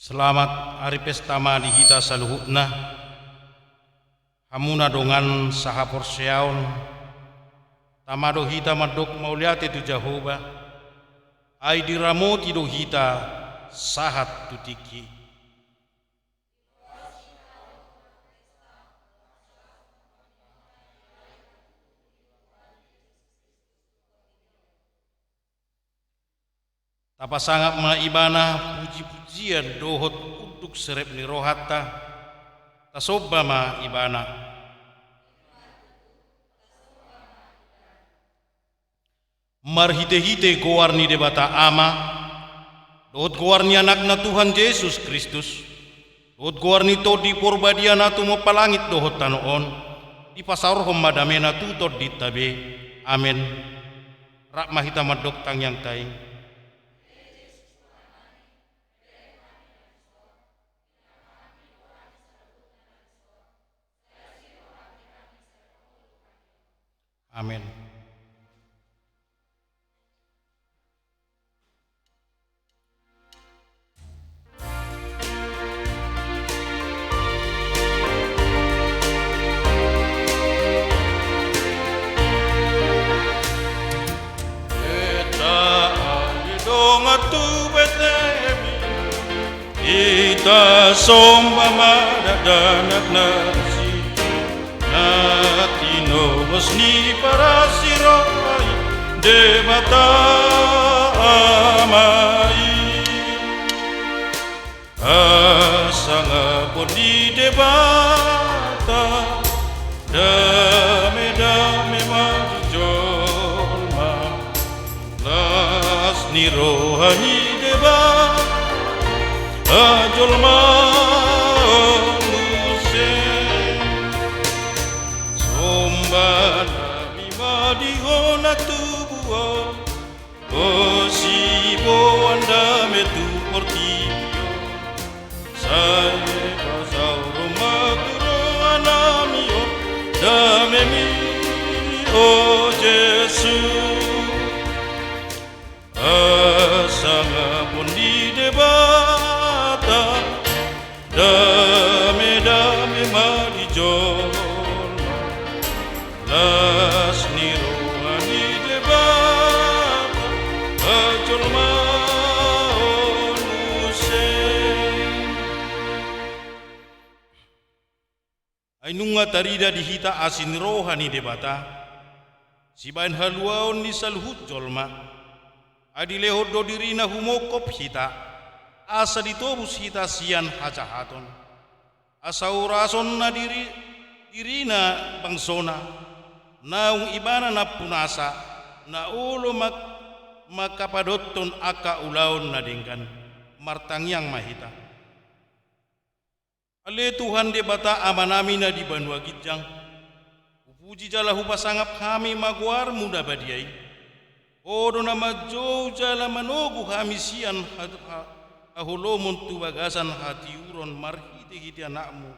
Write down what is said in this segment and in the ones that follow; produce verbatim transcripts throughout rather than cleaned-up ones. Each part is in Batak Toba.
Selamat ari pesta ma di hita saluhutna. Hamuna dongan sahaporseaon, tama do hita mandok mauliate tu Jahowa, ai diramoti do hita sahat tu tingki. Tapasangap ma Ibana puji-pujian dohot unduk serep ni rohanta, tasomba ma Ibana. Marhite-hite goar ni Debata Ama, dohot goar ni Anakna Tuhan Jesus Kristus, dohot goar ni Tondi Porbadia na tumompa langit dohot tano on, dipasaorhon ma damena tu tondinta be. Amen. Rap ma hita mandok tangiang taing. Amen. Eta ale dongan tu Betlehem i, hita somba ma dakdanak na disi, na tinobus ni parasi roha i Debata Ama i. Hasangapon ni Debata, dame-dame ma di jolma. Las ni roha ni Debata, jolma on muse. Somba nami ma di Ho na tubu on, Ho siboan dame tu portibi on. Sai pasaoron ma tu roha nami on damemi, o Jesus. Hasangapon ni Debata, dame-dame ma di jolma. Las ni roha ni Debata, jolma on muse. Ai nunga tarida di hita asi ni roha ni Debata sibaen haluaon ni saluhut jolma. Ai dilehon do dirina humongkop hita, asa ditobus hita sian hajahaton. Asa urasonna diri, dirina bangsona, naung Ibana nampunasa, na olo mangkapadothon angka ulaon na denggan. Martangiang ma hita. Ale Tuhan Debata Amanami na di banua ginjang, hupuji jala hupasangap hami ma goarMu na badia i. Ho do na manjou jala manogu hami sian ha, ha, haholomon tu bagasan hatiuron marhite-hite AnakMu,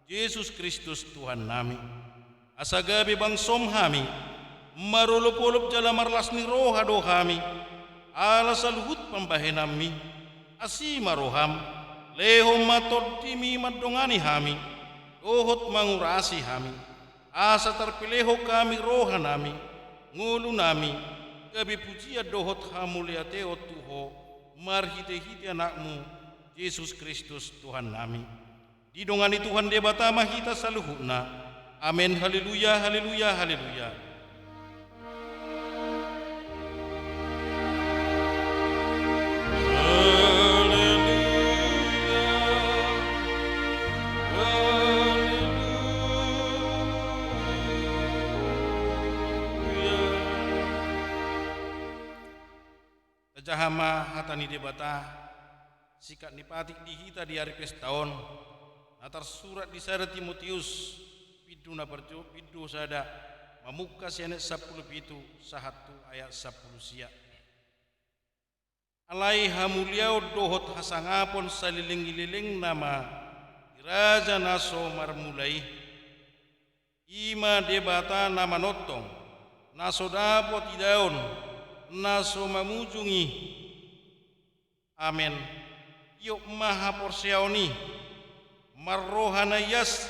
Jesus Kristus Tuhannami. Asa gabe bangsom hami, marolop-olop jala marlas ni roha do hami, ala saluhut pambahenanMi. Asi ma rohaM, lehon ma TondiMi mandongani hami, dohot mangurasi hami, asa tarpelehon hami rohanami, ngolunami, gabe pujian dohot hamauliateon tu Ho, marhite-hite AnakMu, Jesus Kristus Tuhannami. Didongani Tuhan Debata ma hita saluhutna. Amen, haleluya, haleluya, haleluya. Haleluya, haleluya. Tajaha ma hata ni Debata, singkat ni patik di hita di ari pesta on, na tarsurat di sada Timoteus, bindu na parjo, bindu sada, mamungka sian ayat sampulu pitu, sahat tu ayat sampulu sia. Alai hamuliaon dohot hasangapon saleleng ni lelengna ma di Raja na so marmula i. I ma Debata na manongtong, na so dapot idaon, na so mamujung i. Amen. Tiop ma haporseaon i, marroha na ias,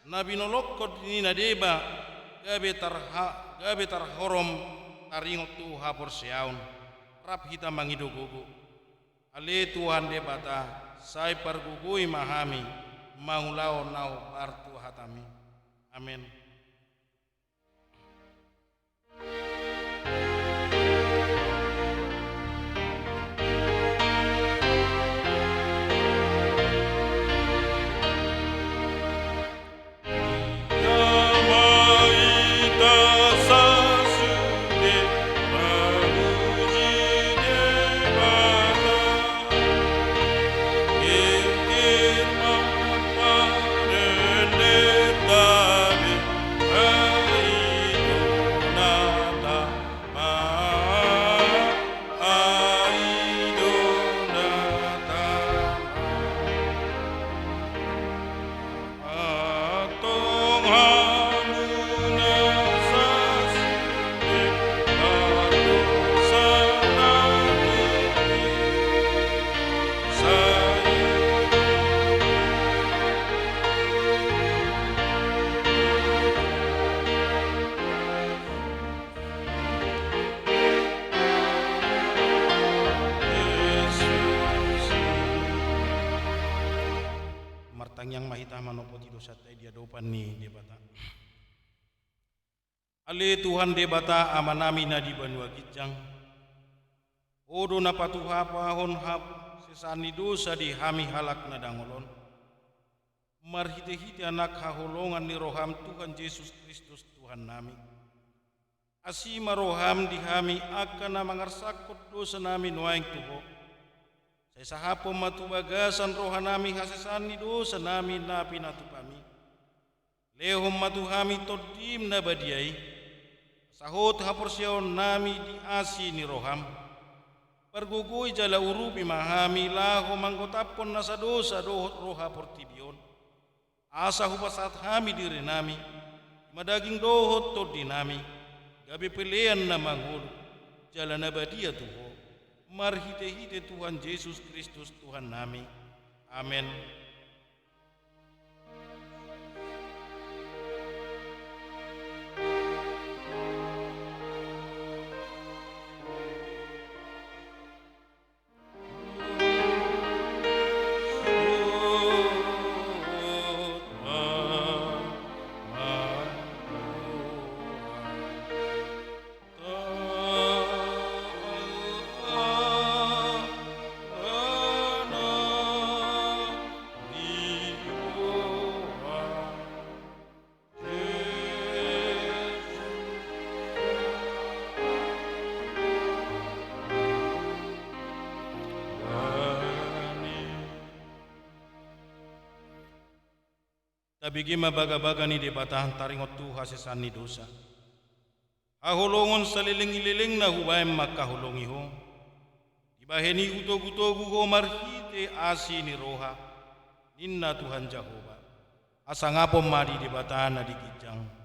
na binolongkon ni na deba, gabe tarha-, gabe tarhorom, taringot tu haporseaon. Rap hita mangido gogo. Ale Tuhan Debata, sai pargogoi ma hami, mangulahon na hombar tu hataMi. Amen. Martangiang ma hita manopoti dosanta i di adopan ni Debata. Ale Tuhan Debata, Amanami na di banua ginjang, Ho do na patuhapahon hasesaan ni dosa di hami halak na dangol on, marhitehite Anak haholongan ni rohaM, Tuhan Jesus Kristus, Tuhannami. Asi ma rohaM di hami angka na mangarsakhon dosanami nuaeng tu Ho. Sai sahaphon ma tu bagasan rohanami hasesaan ni dosanami na pinatupaMi. Lehon ma tu hami TondiM na badia i, asa hot haporseaonnami di asi ni rohaM, pargogoi jala urupi ma hami laho manggotaphon nasa dosa dohot roha portibi on. Asa hupasahat hami dirinami, i ma daging dohot tondinami, gabe pelean na mangolu jala na badia tu Ho, marhitehite Tuhan Jesus Kristus Tuhannami. Amen. Tabege ma bagabaga ni Debata taringot tu hasesaan ni dosa. Haholongon saleleng ni lelengna hubahen mangkaholongi Ho. Dibahen i hutogutogu Ho marhite asi ni roha, ninna Tuhan Jahowa. Hasangapon ma di Debata na di ginjang.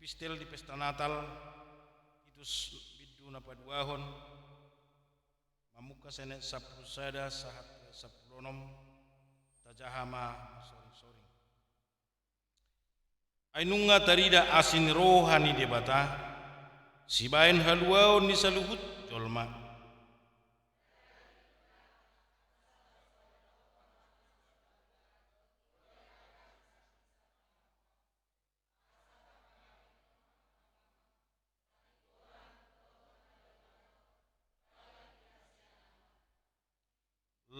Epistel di pesta Natal, Titus bindu na paduahon, mamungka sian ayat sampulu sada sahat tu ayat sampulu onom, tajaha ma marsoringsoring. Ai nunga tarida asi ni roha ni Debata, sibahen haluaon ni saluhut jolma.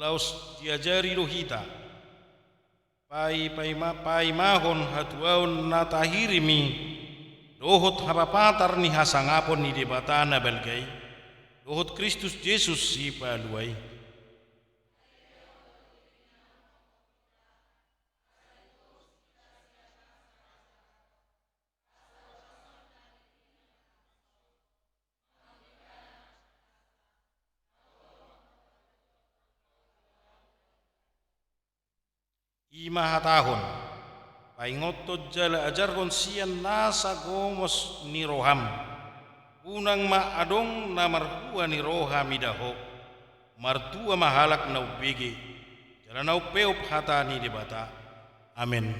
Laos diajari do hita, pai-, paima-, paimahon hatuaon na tahirim i, dohot hapapatar ni hasangapon ni Debata na balga i, dohot Kristus Jesus Sipalua i. I ma hatahon, paingothon jala ajarhon sian nasa gomos ni roham. Unang ma adong na marhua ni roha mida ho. Martua ma halak na umbege jala na umpeop hata ni Debata. Amen.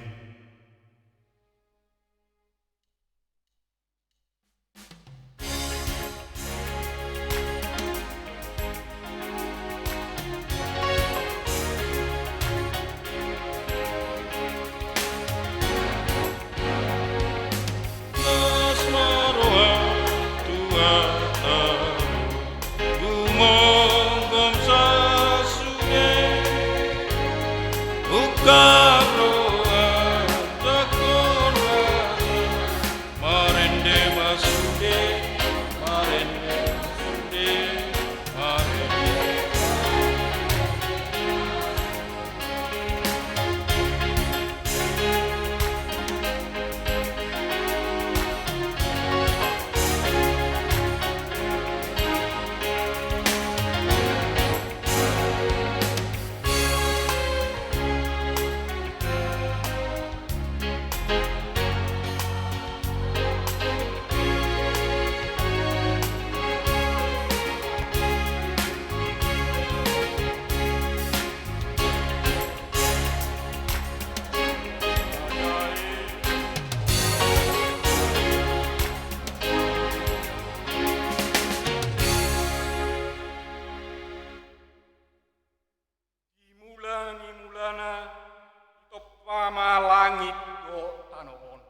Las ma roham, Tuhanta, gumomgom sasude. Ungkap roham, jangkon roham, marende ma sude, marende ma sude, marende. Di mula ni mulana ditompa ma langit dohot tano on.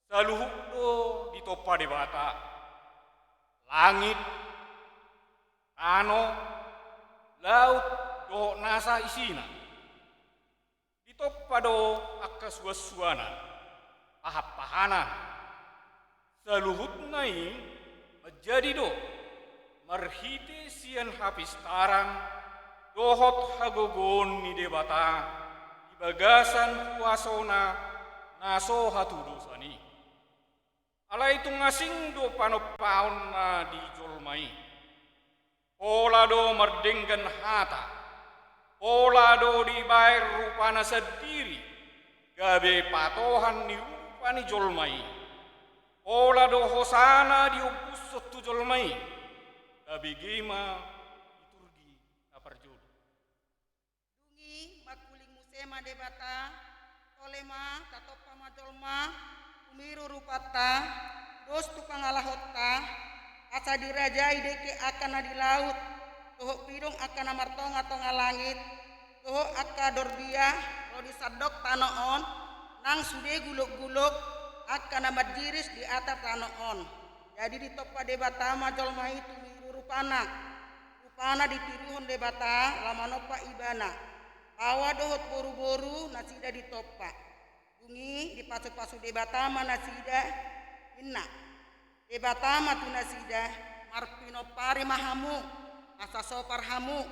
Saluhut do ditompa Debata. Langit, tano, laut, dohot nasa isina. Ditompa do angka suansuanan, pahanpahanan. Saluhutna i manjadi do marhite sian hapistaran dohot hagogoon ni Debata di bagasan huasona na so hatudosan i. Alai tung asing do panompaonna di jolma i. Pola do mardenggan hata, pola do dibaen rupana sandiri, gabe patohan ni rupa ni jolma i. Pola do hosana diompushon tu jolma i, gabe ge ma liturgi na parjolo. Dung i mangkuling muse ma Debata, tole ma, tatompa ma jolma, tumiru rupanta, dos tu pangalahonta, asa dirajai dengke angka na di laut, dohot pidong angka na martongatonga langit, dohot angka dorbia ro di sandok tano on, nang sude gulokgulok angka na marjiris di atas tano on. Jadi ditompa Debata ma jolma i tumiru rupana. Rupana ditirihon Debata laho manompa ibana. Paua dohot boruboru nasida ditompa. Dung i dipasupasu Debata ma nasida, ninna. Debata ma tu nasida, marpinompari ma hamu, asa sopar hamu,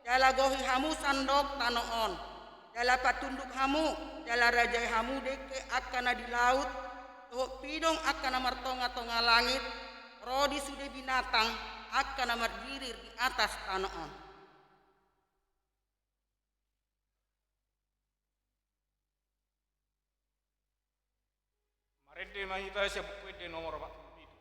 jala gohi hamu sandok tano on. Jala patunduk hamu, jala rajai hamu dengke angka na di laut, dohot pidong angka na martongatonga langit, ro di sude binatang angka na marjiris di atas tano on. Marende ma hita sian Buku Ende nomor opat pulu pitu.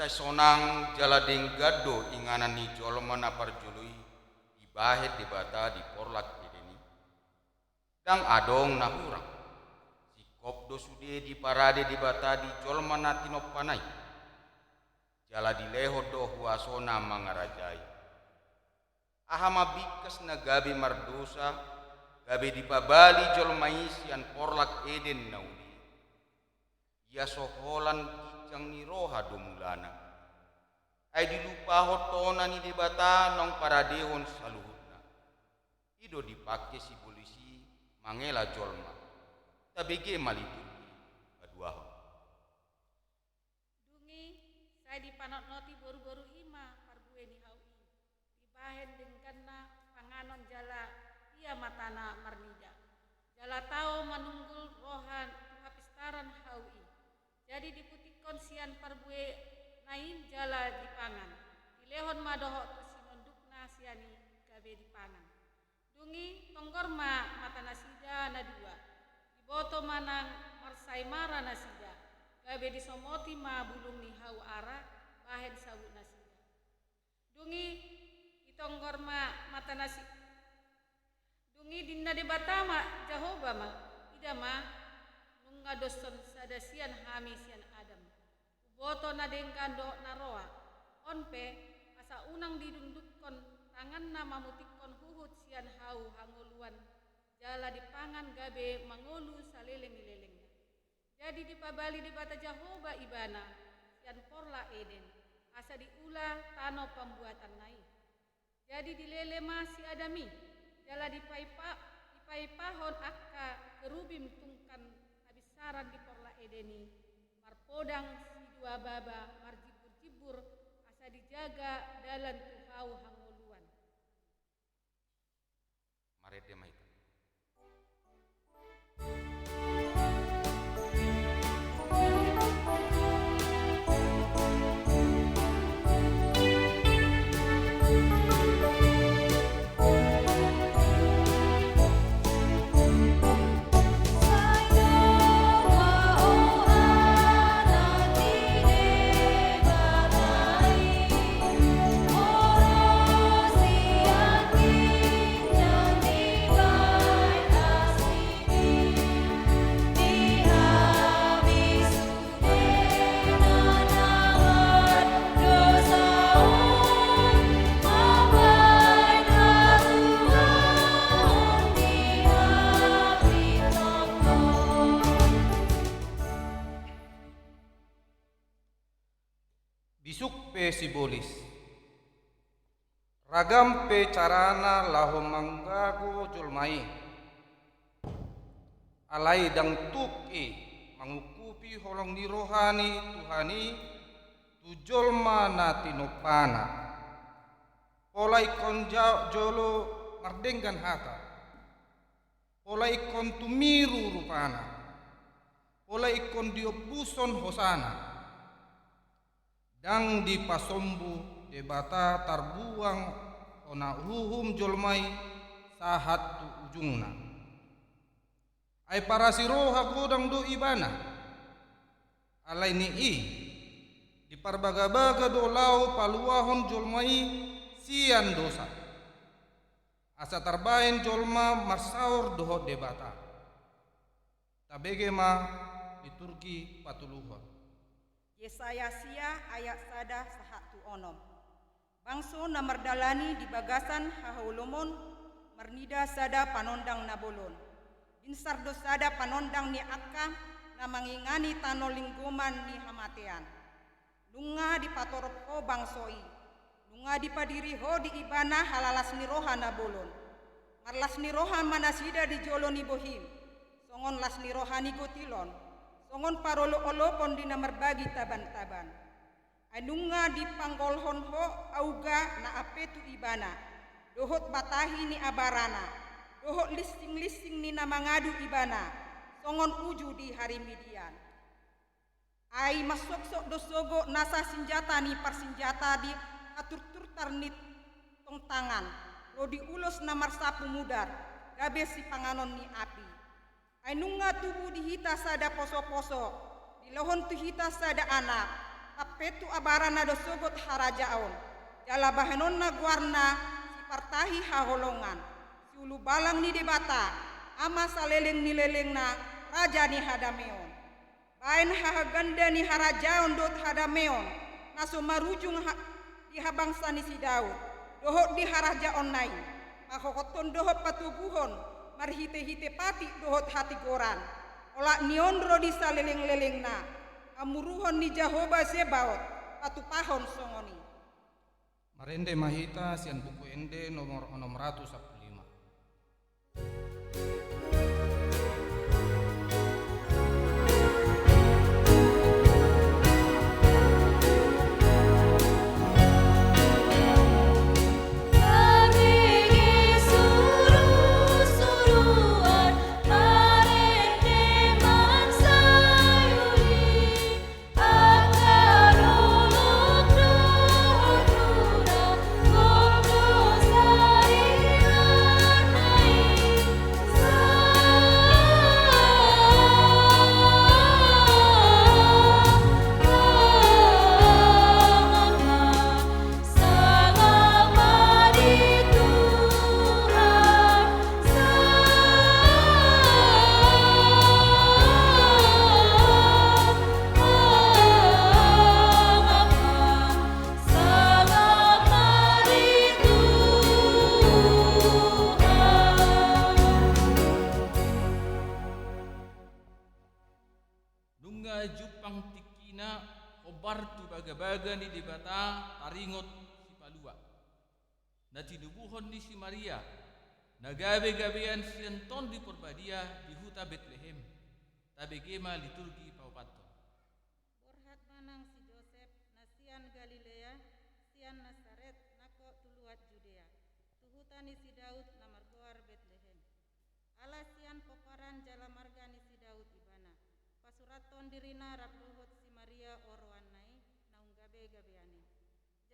Sonang jala denggan do inganan ni jolma na parjolo i dibahen Debata di porlak Eden i? Ndang adong na hurang. Singkop do sude diparade Debata di jolma na tinompana i. Jala dilehon do huasona mangarajai. Aha ma bingkas na gabe mardosa, gabe dipabali jolma i sian porlak Eden na uli? Ia so holan ginjang ni roha do mulana. Ai dilupahon tona ni Debata naung paradehon saluhutna. I do dipangke sibolis i mangela jolma. Tabege ma liturgi paduahon. Dung i, sai dipanotnoti boruboru i ma parbue ni hau i, dibahen dengganna panganon jala ia ma tana marnida. Jala tao manunggul roha tu hapistaran hau i. Jadi diputikkon sian parbuena i jala dipangan. Dilehon ma dohot tu sinondukna sian i gabe dipangan. Dung i tonggor ma mata nasida na dua. Diboto ma nang marsaimara nasida, gabe disomoti ma bulung ni hau ara bahen sabut nasida. Dung i ditonggor ma mata nasi. Dung i ninna Debata ma, Jahowa ma, ida ma, nunga doshon sada sian hami sian Adam. Huboto na denggan dohot na roa. On pe, asa unang didundukkon tanganna mamutikkon huhut sian hau hangoluan, jala dipangan gabe mangolu saleleng ni lelengna. Jadi dipabali Debata Jahowa ibana sian porlak Eden, asa diula tano pambuatanna i. Jadi dilele ma si Adam i, jala dipaipa-, dipaipahon angka kerubim tungkan habinsaran di porlak Eden i, marpodang sidua baba marjimburjimbur, asa dijaga dalan tu hau hangoluan. Marende ma hita. Bisuk pe sibolis. Ragam pe carana laho manggago jolma i. Alai ndang tuk i mangungkupi holong ni roha ni Tuhan i tu jolma na tinompana. Pola ingkon ja-, jolo mardenggan hata. Pola ingkon tumiru rupana. Pola ingkon diombushon hosana. Ndang dipasombu Debata tarbuang hona uhum jolma i sahat tu ujungna. Ai parasi roha godang do ibana. Alai ni i, diparbagabaga do laho paluahon jolma i sian dosa. Asa tarbahen jolma marsaor dohot Debata. Tabege ma liturgi patuluhon. Yesaya sia ayat sada sahat tu onom. Bangso na mardalani di bagasan haholomon marnida sada panondang na bolon. Binsar do sada panondang ni angka na mangingani tano linggoman ni hamatean. Nunga dipatorop ho bangso i. Nunga dipadiri ho di ibana halalas ni roha na bolon. Marlas ni roha ma nasida di jolo ni bohim. Songon las ni roha ni gotilon. Songon parolopolopon di na marbagi tabantaban. Ai nunga dipanggolhon ho auga na ampe tu ibana. Dohot batahi ni abarana. Dohot linsinglinsingi na mangadu ibana. Songon uju di ari Midian. Ai mansoksok do sogo nasa sinjata ni parsinjata di haturturtar ni tongtangan, ro di ulos na marsapu mudar, gabe sipanganon ni api. Ai nunga tubu di hita sada posoposo, dilehon tu hita sada anak, Sampe tu abara na dohot sogot harajaon, jala bahenonna goarna sipartahi haholongan, siulubalang ni Debata, ama saleleng ni lelengna, raja ni hadameon. Baen hahaganda ni harajaon dohot hadameon, na so marujung ha-, di habangsa ni si Daud, dohot di harajaonna i, pahohothon dohot patoguhon, marhitehite patik dohot hatigoran, olat ni on ro di salelenglelengna, hamuruhon ni Jahowa Zebaot, patupahon songon i. Marende ma hita sian Buku Ende nomor onom ratus sampulu lima. Nunga jumpang tingkina hombar tu bagabaga ni Debata taringot sipalua, na tinubuhon ni si Maria, na gabegabean sian Tondi Porbadia di huta Betlehem. Tabege ma liturgi paopathon. Borhat ma nang si Josep, na sian Galilea, sian Nasaret, nangkok tu luat Judea, tu huta ni si Daud na margoar Betlehem. Ala sian pomparan jala marga ni si Daud ibana, pasurathon dirina rap dohot si Maria oroanna i, naung gabegabean i.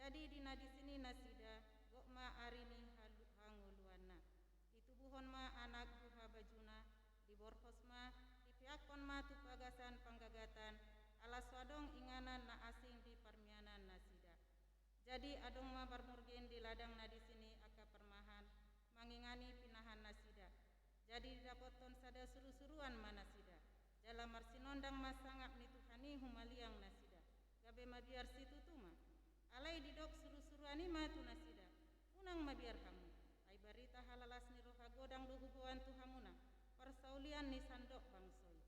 Jadi di na disi ni nasida, gok ma ari ni halu-, hangoluanna. Ditubuhon ma anak tu habajuna, diborhos ma, dipeakhon ma tu bagasan panggagatan, ala so adong inganan na asing di parmianan nasida. Jadi adong ma marmurgin di ladang na disi ni angka parmahan, mangingani pinahan nasida. Jadi didapothon sada surusuruan ma nasida, jala marsinondang ma sangap ni Tuhan i humaliang nasida, gabe mabiar situtu ma. Alai didok surusuruan i ma tu nasida: Unang mabiar hamu, ai barita halalas ni roha godang do huboan tu hamuna, parsaulian ni sandok bangso i.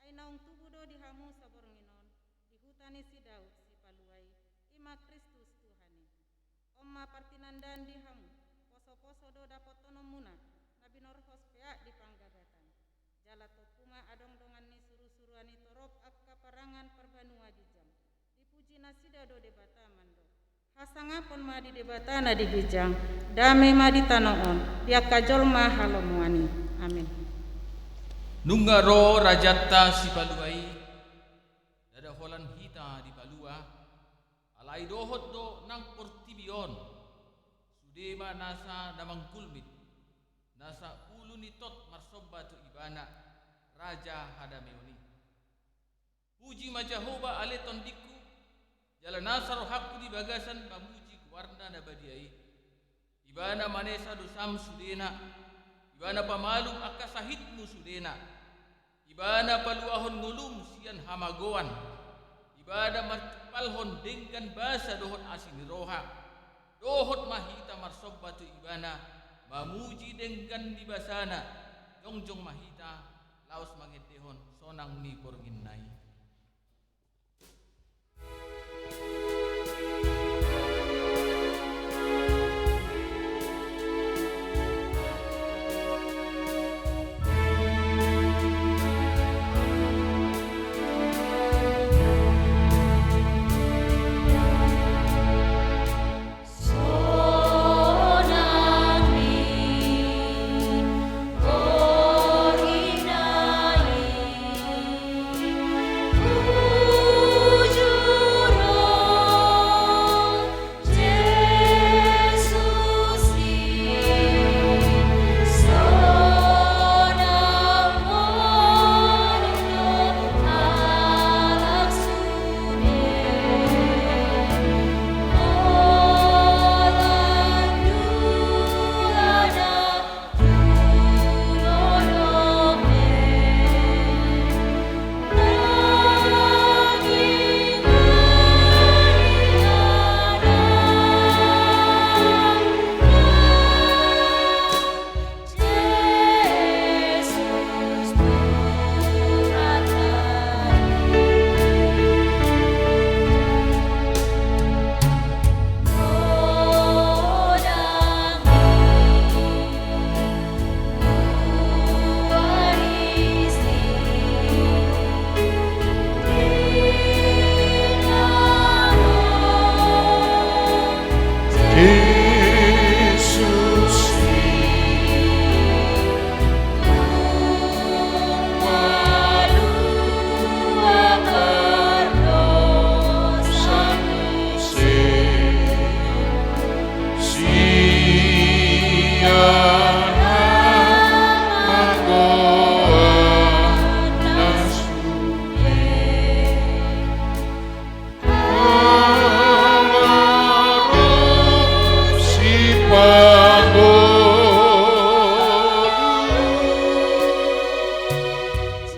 Ai naung tubu do di hamu saborngin on, di huta ni si Daud, Sipalua i, i ma Kristus Tuhan i. On ma partinandaan di hamu: Posoposo do dapothononmuna, na binorhos peak di panggagatan. Jala tompu ma adong dongan ni surusuruan i torop angka parangan parbanua ginjang. Dipuji nasida do Debata mandok: Hasangapon ma di Debata na di ginjang, dame ma di tano on, di angka jolma halomoan i. Amen. Nunga ro rajanta Sipalua i, ndada holan hita dipalua, alai dohot do nang portibi on, sude ma nasa na manggulmit, nasa ulu ni tot marsomba tu Ibana, Raja hadameon i. Puji ma Jahowa ale tondingku, jala nasa rohangku di bagasan mamuji goarna na badia i. Ibana manesa dosam sudena, Ibana pamalum angka sahitmu sudena, Ibana paluahon ngolum sian hamagoan, Ibana martimpalhon denggan basa dohot asi ni roha. Dohot ma hita marsomba tu Ibana, mamuji denggan ni basana, jongjong ma hita, laos mangendehon sonang ni bornginna i.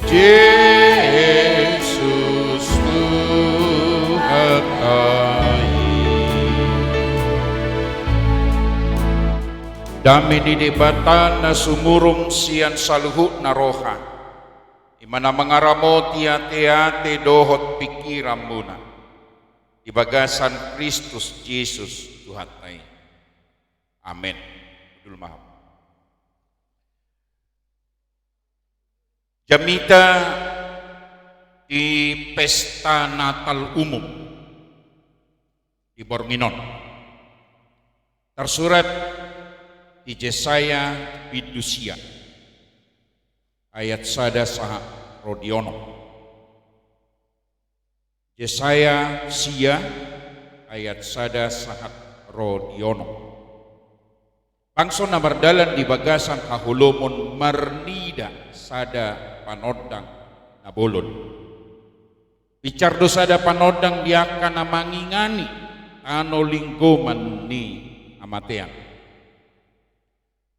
Jesus Tuhanta i. Dame ni Debata na sumurung sian saluhutna roha, i ma na mangaramoti ateate dohot pingkiranmuna di bagasan Kristus Jesus Tuhanta i. Amen. Hundul ma hamu. Jamita di pesta Natal umum di borngin on. Tarsurat di Jesaya bindu sia, ayat sada sahat ro di onom. Jesaya sia, ayat sada sahat ro di onom. Bangso na mardalan di bagasan haholomon marnida sada panondang na bolon. Binsar do sada panondang di angka na mangingani tano linggoman ni hamatean.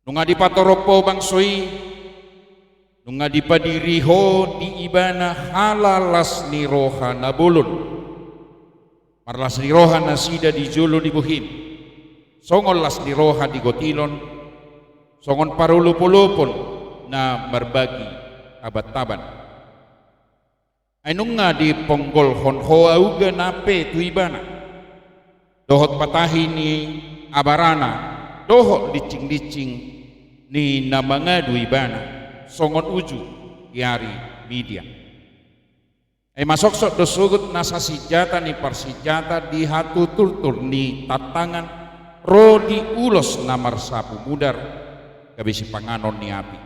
Nunga dipatorop Ho bangso i, nunga dipadiri Ho di ibana halak las ni roha na bolon. Marlas ni roha nasida di jolo ni bohim, songon las ni roha di gotilon, songon parolopolopon na marbagi tabantaban. Ai nunga diponggolhon Ho auga na pe tu ibana, dohot patahi ni abarana, dohot lincinglicing ni na mangadu ibana, songon uju di ari Midian. Ai masoksok do sogot nasa sinjata ni parsinjata di hatuturtur ni tantangan ro di ulos na marsapu mudar, gabe sipanganon ni api.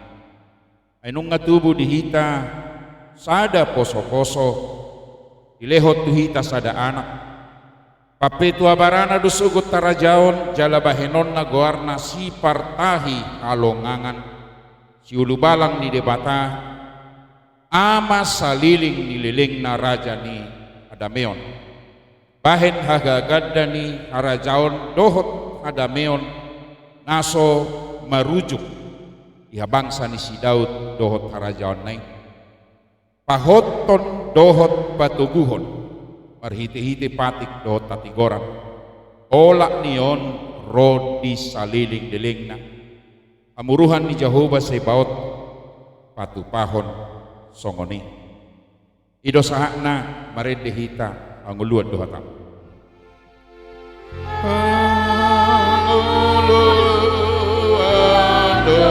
Ai nunga tubu di hita sada posoposo, dilehon tu hita sada anak. Pampe tu abarana do sogot harajaon jala bahenonna goarna sipartahi halongangan, siulubalang ni Debata, ama saliling ni lelengna, raja ni hadameon. Bahen hagaganda ni harajaon dohot hadameon na so marujung di habangsa ni si Daud dohot harajaonna i. Pahothon dohot patoguhon marhitehite patik dohot hatigoran. Olat ni on ro di saliling lelengna. Hamuruhan ni Jahowa Sebaot patupahon songon i. I do sahatna, marende hita, pangoluan do hataM. Pangoluan do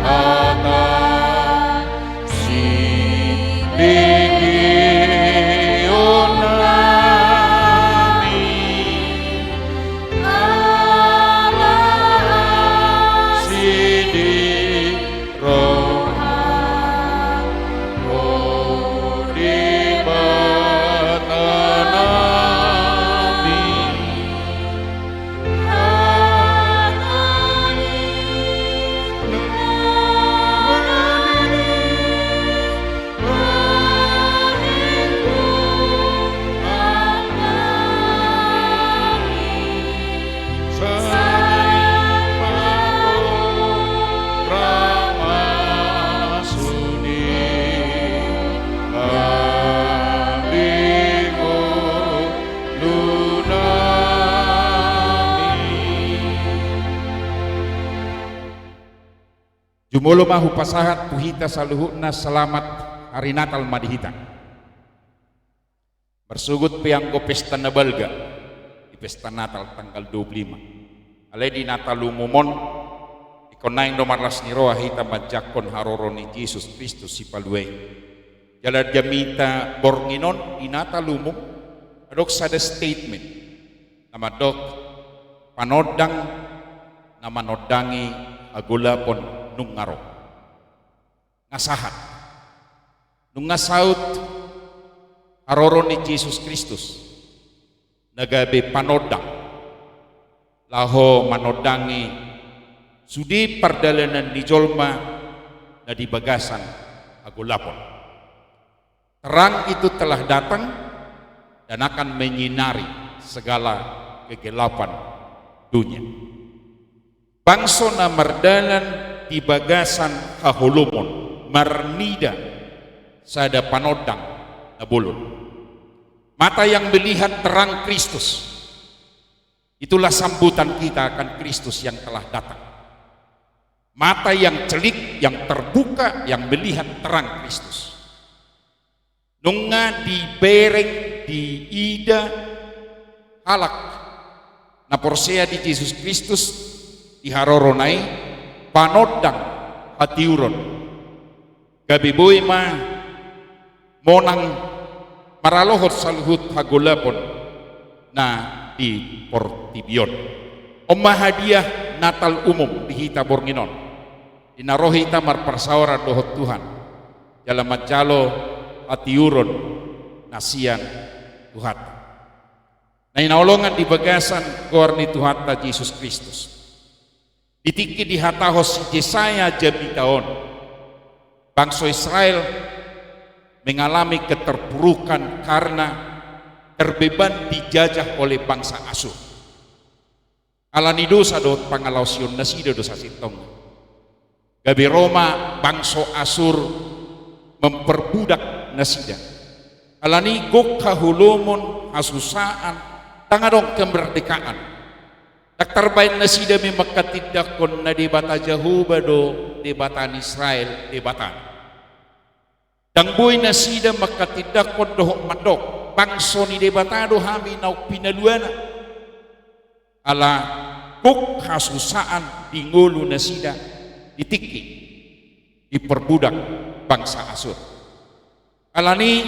hataM, sibegehon nami, ala asi ni rohaM, Ho Debata nami. Jumolo ma hupasahat tu hita saluhutna, selamat hari Natal ma di hita. Marsogot pe anggo pesta na balga di pesta Natal tanggal dua puluh lima. Alai di Natal umum on, ingkon naeng do marlas ni roha hita manjangkon haroro ni Jesus Kristus Sipalua i. Jala jamita borngin on di Natal umum, adong sada statement na mandok, panondang na manondangi hagolapon nunga ro. Nga sahat. Nunga saut haroro ni Jesus Kristus na gabe panondang laho manondangi sude pardalanan ni jolma na di bagasan hagolapon. Terang itu telah datang dan akan menyinari segala kegelapan dunia. Bangso na mardalan di bagasan haholomon, marnida sada panondang na bolon. Mata yang melihat terang Kristus. Itulah sambutan kita akan Kristus yang telah datang. Mata yang celik, yang terbuka, yang melihat terang Kristus. Nunga dibereng, diida halak na porsea di Jesus Kristus di harorona i, panondang hatiuron. Gabe boi ma monang maralohon saluhut hagolapon na di portibi on. On ma hadiah Natal umum di hita borngin on. Di na ro hita marparsaoran dohot Tuhan, jala manjalo hatiuron na sian Tuhanta. Na hinaholongan di bagasan goar ni Tuhanta Jesus Kristus. Di tingki dihatahon si Jesaya jamita on, bangso Israel mengalami keterpurukan karena terbeban dijajah oleh bangsa Asur. Ala ni dosa dohot pangalaosion nasida do sasintongna. Gabe ro ma bangso Asur memperbudak nasida. Ala ni gok haholomon, hasusaan, ndang adong kemerdekaan. Ndang tarbaen nasida be mangkatindangkon na Debata Jahowa do Debata ni Israel, Debata. Ndang boi nasida mangkatindangkon dohot mandok, bangso ni Debata do hami naung pinaluana. Ala gok hasusaan di ngolu nasida di tingki diperbudak bangsa Asur. Ala ni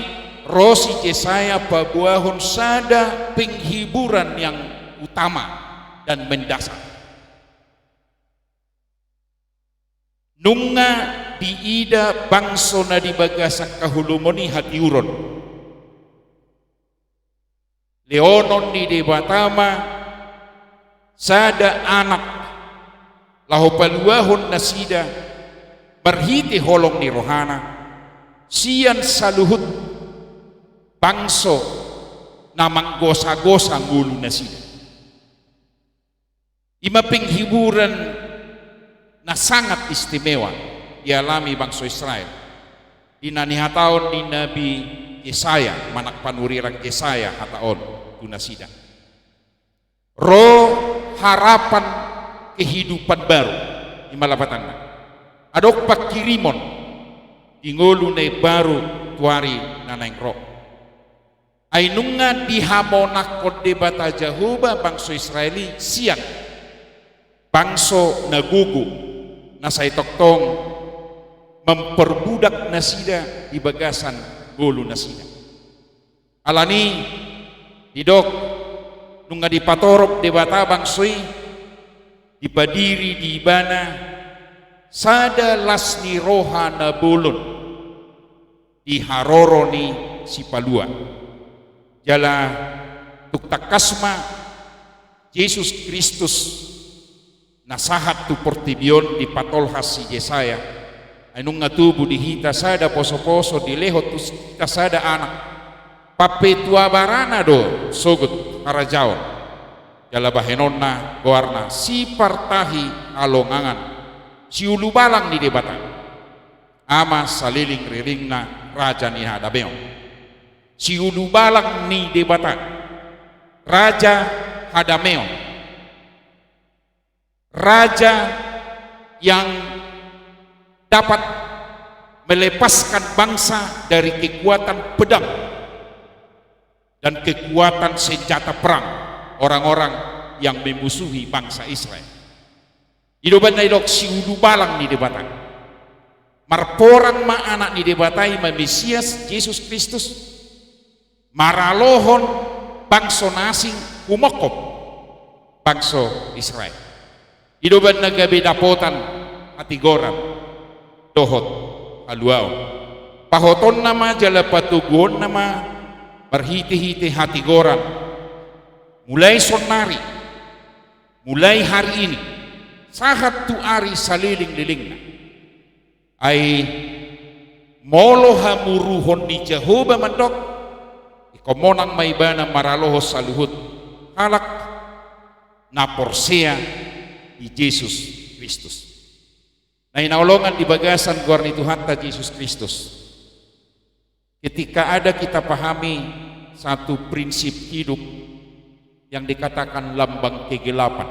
ro si Jesaya paboahon sada penghiburan yang utama dan mendasar. Nunga diida bangso na di bagasan haholomon i hatiuron. Lehonon ni Debata ma sada anak laho paluahon nasida marhite holong ni rohana sian saluhut bangso na manggosa-gosa ngolu nasida. I ma penghiburan na sangat istimewa dialami bangso Israel. Di na nihatahon ni nabi Jesaya, manang panurirang Jesaya hata on tu nasida. Ro harapan kehidupan baru, i ma lapatanna. Adong panghirimon di ngolu na imbaru tu ari na naeng ro. Ai nunga dihamonangkon Debata Jahowa bangso Israel i sian bangso na gogo, na sai tongtong memperbudak nasida di bagasan ngolu nasida. Ala ni i didok, nunga dipatorop Debata bangso i, dipadiri di ibana sada las ni roha na bolon di haroro ni Sipalua. Jala tung tangkas ma Jesus Kristus na sahat tu portibi on dipatolhas si Jesaya. Ai nunga tubu di hita sada poso-poso, dilehon tu hita sada anak. Pampetua barana do sogot harajaon. Jala bahenonna goarna Sipartahi Halongangan, Siulubalang ni Debata. Ama saleleng lelengna, Raja ni Hadameon. Siulubalang ni Debata, Raja Hadameon. Raja yang dapat melepaskan bangsa dari kekuatan pedang dan kekuatan senjata perang orang-orang yang memusuhi bangsa Israel. I do umbahen na didok Siulubalang ni Debata. Marporang ma Anak ni Debata, i ma Mesias, Jesus Kristus, maralohon bangso na asing humongkop bangso Israel. I do umbahen na gabe dapotan hatigoran dohot haluaon. Pahotonna ma jala patoguonna ma marhite-hite hatigoran. Mulai saonari, mulai hari ini, sahat tu ari saleleng-lelengna. Ai molo hamuruhon ni Jahowa mandok, ingkon monang ma ibana maralohon saluhut halak na porsea di Jesus Kristus. Na hinaholongan di bagasan goar ni Tuhanta Jesus Kristus. Ketika ada kita pahami satu prinsip hidup yang dikatakan lambang kegelapan.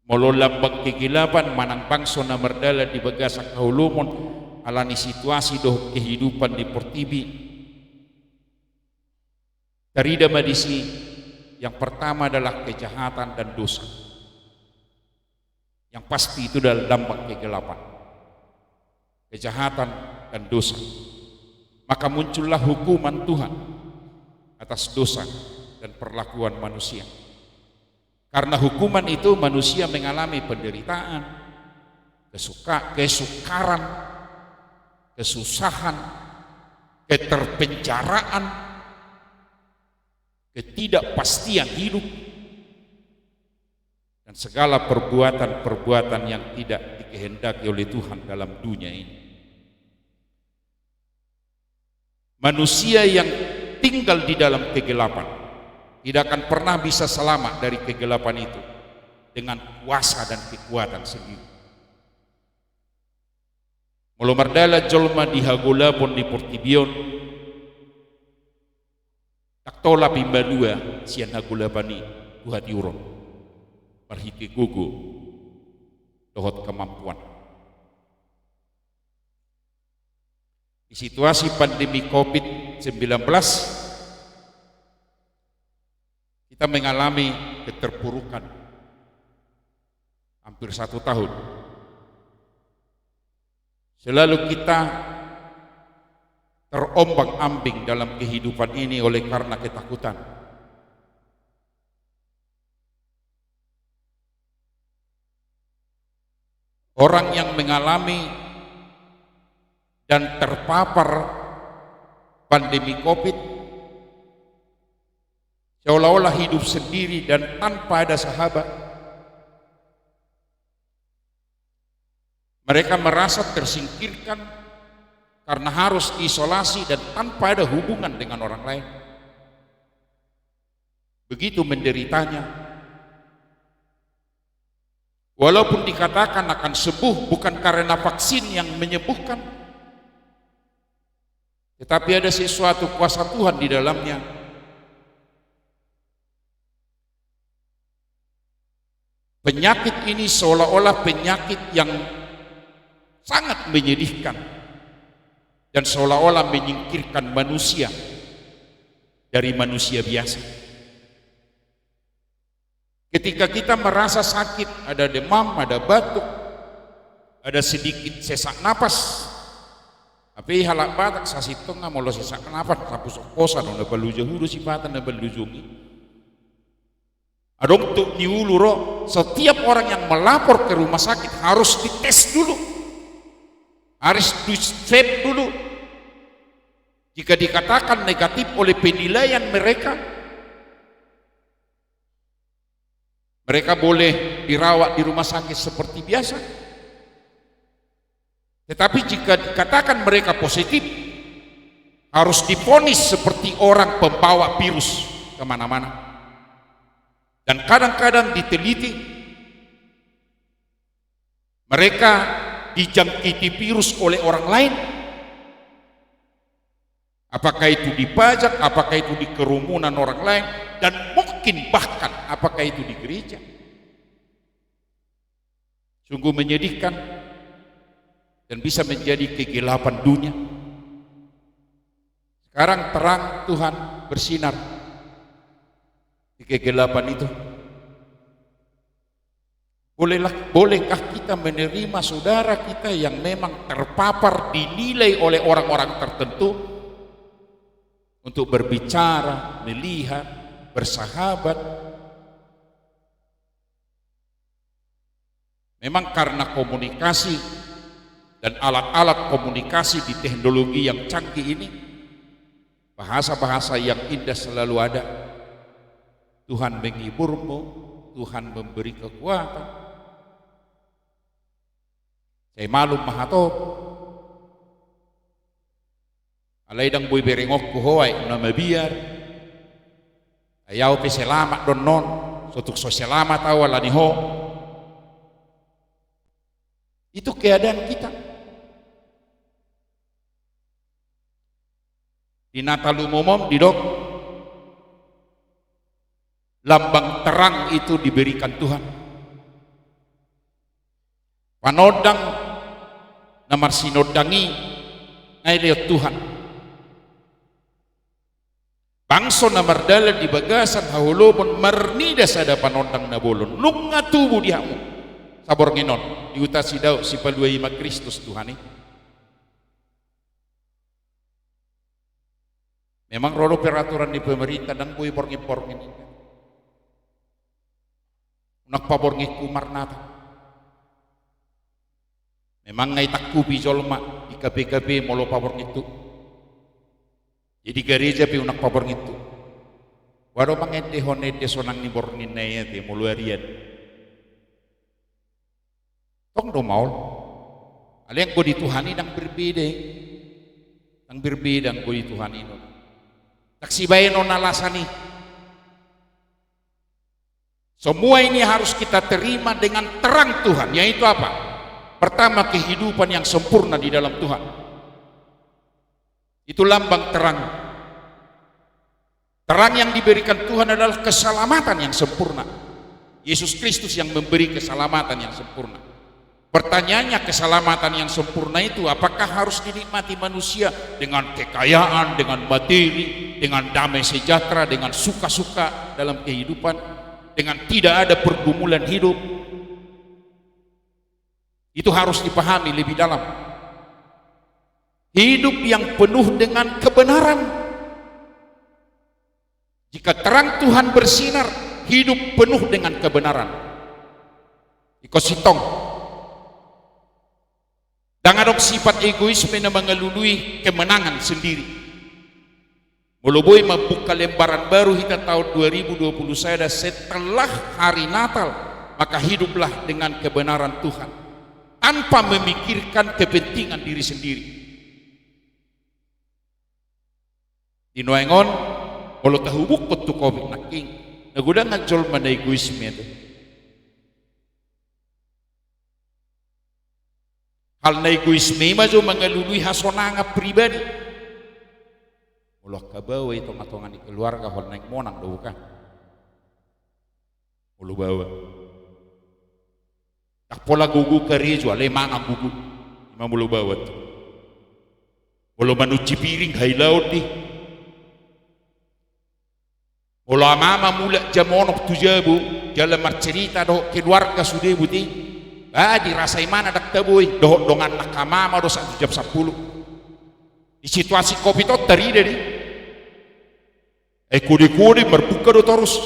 Molo lambang kegelapan manang bangso na mardalan di bagasan haholomon ala ni situasi dohot kehidupan di portibi, tarida ma disi, yang pertama adalah kejahatan dan dosa. Yang pasti itu adalah lambang kegelapan. Kejahatan dan dosa. Maka muncullah hukuman Tuhan atas dosa dan perlakuan manusia. Karena hukuman itu manusia mengalami penderitaan, kesuka-, kesukaran, kesusahan, keterpenjaraan, ketidakpastian hidup, dan segala perbuatan-perbuatan yang tidak dikehendaki oleh Tuhan dalam dunia ini. Manusia yang tinggal di dalam kegelapan tidak akan pernah bisa selamat dari kegelapan itu dengan kuasa dan kekuatan sendiri. Molo mardalan jolma di hagolapon di portibi on, ndang tolap i malua sian hagolapan i tu hatiuron marhite gogo dohot kemampuan. Di situasi pandemi covid sembilan belas, kita mengalami keterpurukan hampir satu tahun. Selalu kita terombang-ambing dalam kehidupan ini oleh karena ketakutan. Orang yang mengalami dan terpapar pandemi covid seolah-olah hidup sendiri dan tanpa ada sahabat. Mereka merasa tersingkirkan karena harus isolasi dan tanpa ada hubungan dengan orang lain. Begitu menderitanya. Walaupun dikatakan akan sembuh, bukan karena vaksin yang menyembuhkan, tetapi ada sesuatu kuasa Tuhan di dalamnya. Penyakit ini seolah-olah penyakit yang sangat menyedihkan dan seolah-olah menyingkirkan manusia dari manusia biasa. Ketika kita merasa sakit, ada demam, ada batuk, ada sedikit sesak napas, tapi halak Batak sasintongna molo sesak napas, sapu sokkosan, na baluja hudo sipata na balujongi. Adong tuk ni ulu ro, setiap orang yang melapor ke rumah sakit harus dites dulu, harus di-swab dulu. Jika dikatakan negatif oleh penilaian mereka, mereka boleh dirawat di rumah sakit seperti biasa. Tetapi jika dikatakan mereka positif, harus divonis seperti orang pembawa virus kemana-mana. Dan kadang-kadang diteliti, mereka dijangkiti virus oleh orang lain. Apakah itu di pajak, apakah itu di kerumunan orang lain, dan mungkin bahkan apakah itu di gereja. Sungguh menyedihkan dan bisa menjadi kegelapan dunia. Sekarang terang Tuhan bersinar di kegelapan itu. Bolehlah, bolehkah kita menerima saudara kita yang memang terpapar, dinilai oleh orang-orang tertentu untuk berbicara, melihat, bersahabat? Memang karena komunikasi dan alat-alat komunikasi di teknologi yang canggih ini, bahasa-bahasa yang indah selalu ada. Tuhan menghiburmu, Tuhan memberi kekuatan. Sai malum ma hatop. Alai ndang boi berengonku ho aek na mabiar. Ai au pe selamat do annon, so tung so selamat au ala ni ho. Itu keadaan kita. Di Natal umum on didok, lambang terang itu diberikan Tuhan. Panondang na marsinondang i ngai lehon Tuhan. Bangso na mardalan di bagasan haholomon marnida sada panondang na bolon. Nunga tubu di hamu saborngin on, di huta si Daud, Sipalua i ma Kristus Tuhan i. Memang ro do peraturan ni pemerintah, ndang boi borngin-borngin i. Unang paborngin tu marnata. Memang nga itangkupi jolma di kafe-kafe molo paborngin tu. Jadi gareja pe unang paborngin tu. Boha do mangendehon ende sonang ni borngin na i ate molo arian. Tong do maol. Alai anggo di Tuhan i ndang berbeda i. Ndang berbeda anggo di Tuhan i non. Ndang sibaenon alasan i. Semua ini harus kita terima dengan terang Tuhan, yaitu apa? Pertama, kehidupan yang sempurna di dalam Tuhan. Itu lambang terang. Terang yang diberikan Tuhan adalah keselamatan yang sempurna. Yesus Kristus yang memberi keselamatan yang sempurna. Pertanyaannya, keselamatan yang sempurna itu apakah harus dinikmati manusia dengan kekayaan, dengan materi, dengan damai sejahtera, dengan suka-suka dalam kehidupan, dengan tidak ada pergumulan hidup? Itu harus dipahami lebih dalam. Hidup yang penuh dengan kebenaran. Jika terang Tuhan bersinar, hidup penuh dengan kebenaran. Ingkon sintong. Ndang adong sifat egoisme na mangalului kemenangan sendiri. Molo boi mambuka lembaran baru hita tahun dua ribu dua puluh sada setelah hari Natal, maka hiduplah dengan kebenaran Tuhan, tanpa memikirkan kepentingan diri sendiri. Di nuaeng on, molo tahubukkon tu covid nangkin, na godang jolma na egoisme tu. Hal na egoisme i ma jo mangalului hasonangan pribadi. Molo angka baoa i tonga-tonga ni keluarga, holan naeng monang do buka. Molo baoa. Ndang pola gogo karejo, alai mangan gogo. I ma molo baoa tu. Molo manunci piring hailaon do i. Molo amama mulak jam onom tu jabu, jala marcerita dohot keluarga sude buti, ba dirasa imana ndang tabo i, dohot donganna angka amama do sahat tu jam sampulu. Di situasi covid on tarida do i. Ai kode-kode marbuka do torus.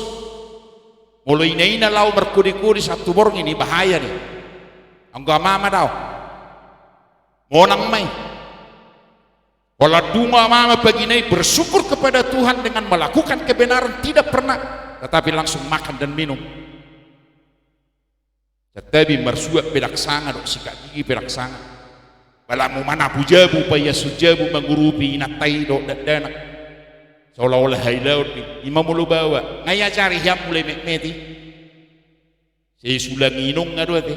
Molo ina-ina laho markode-kode sahat tu borngin i, bahaya do i. Anggo amama dao. Monang ma i. Holan dung amama pagi na i bersyukur kepada Tuhan dengan melakukan kebenaran, tidak pernah, tetapi langsung makan dan minum. Santabi marsuat pe ndang sanga, dohot sikat gigi pe ndang sanga. Balamu manapu jabu, paiason jabu, mangurupi inanta i dohot dakdanak. Seolah-olah hailaon do i. I ma molo baoa, nga iajari hian mulai metmet i. Sai sulang inong nga do ate.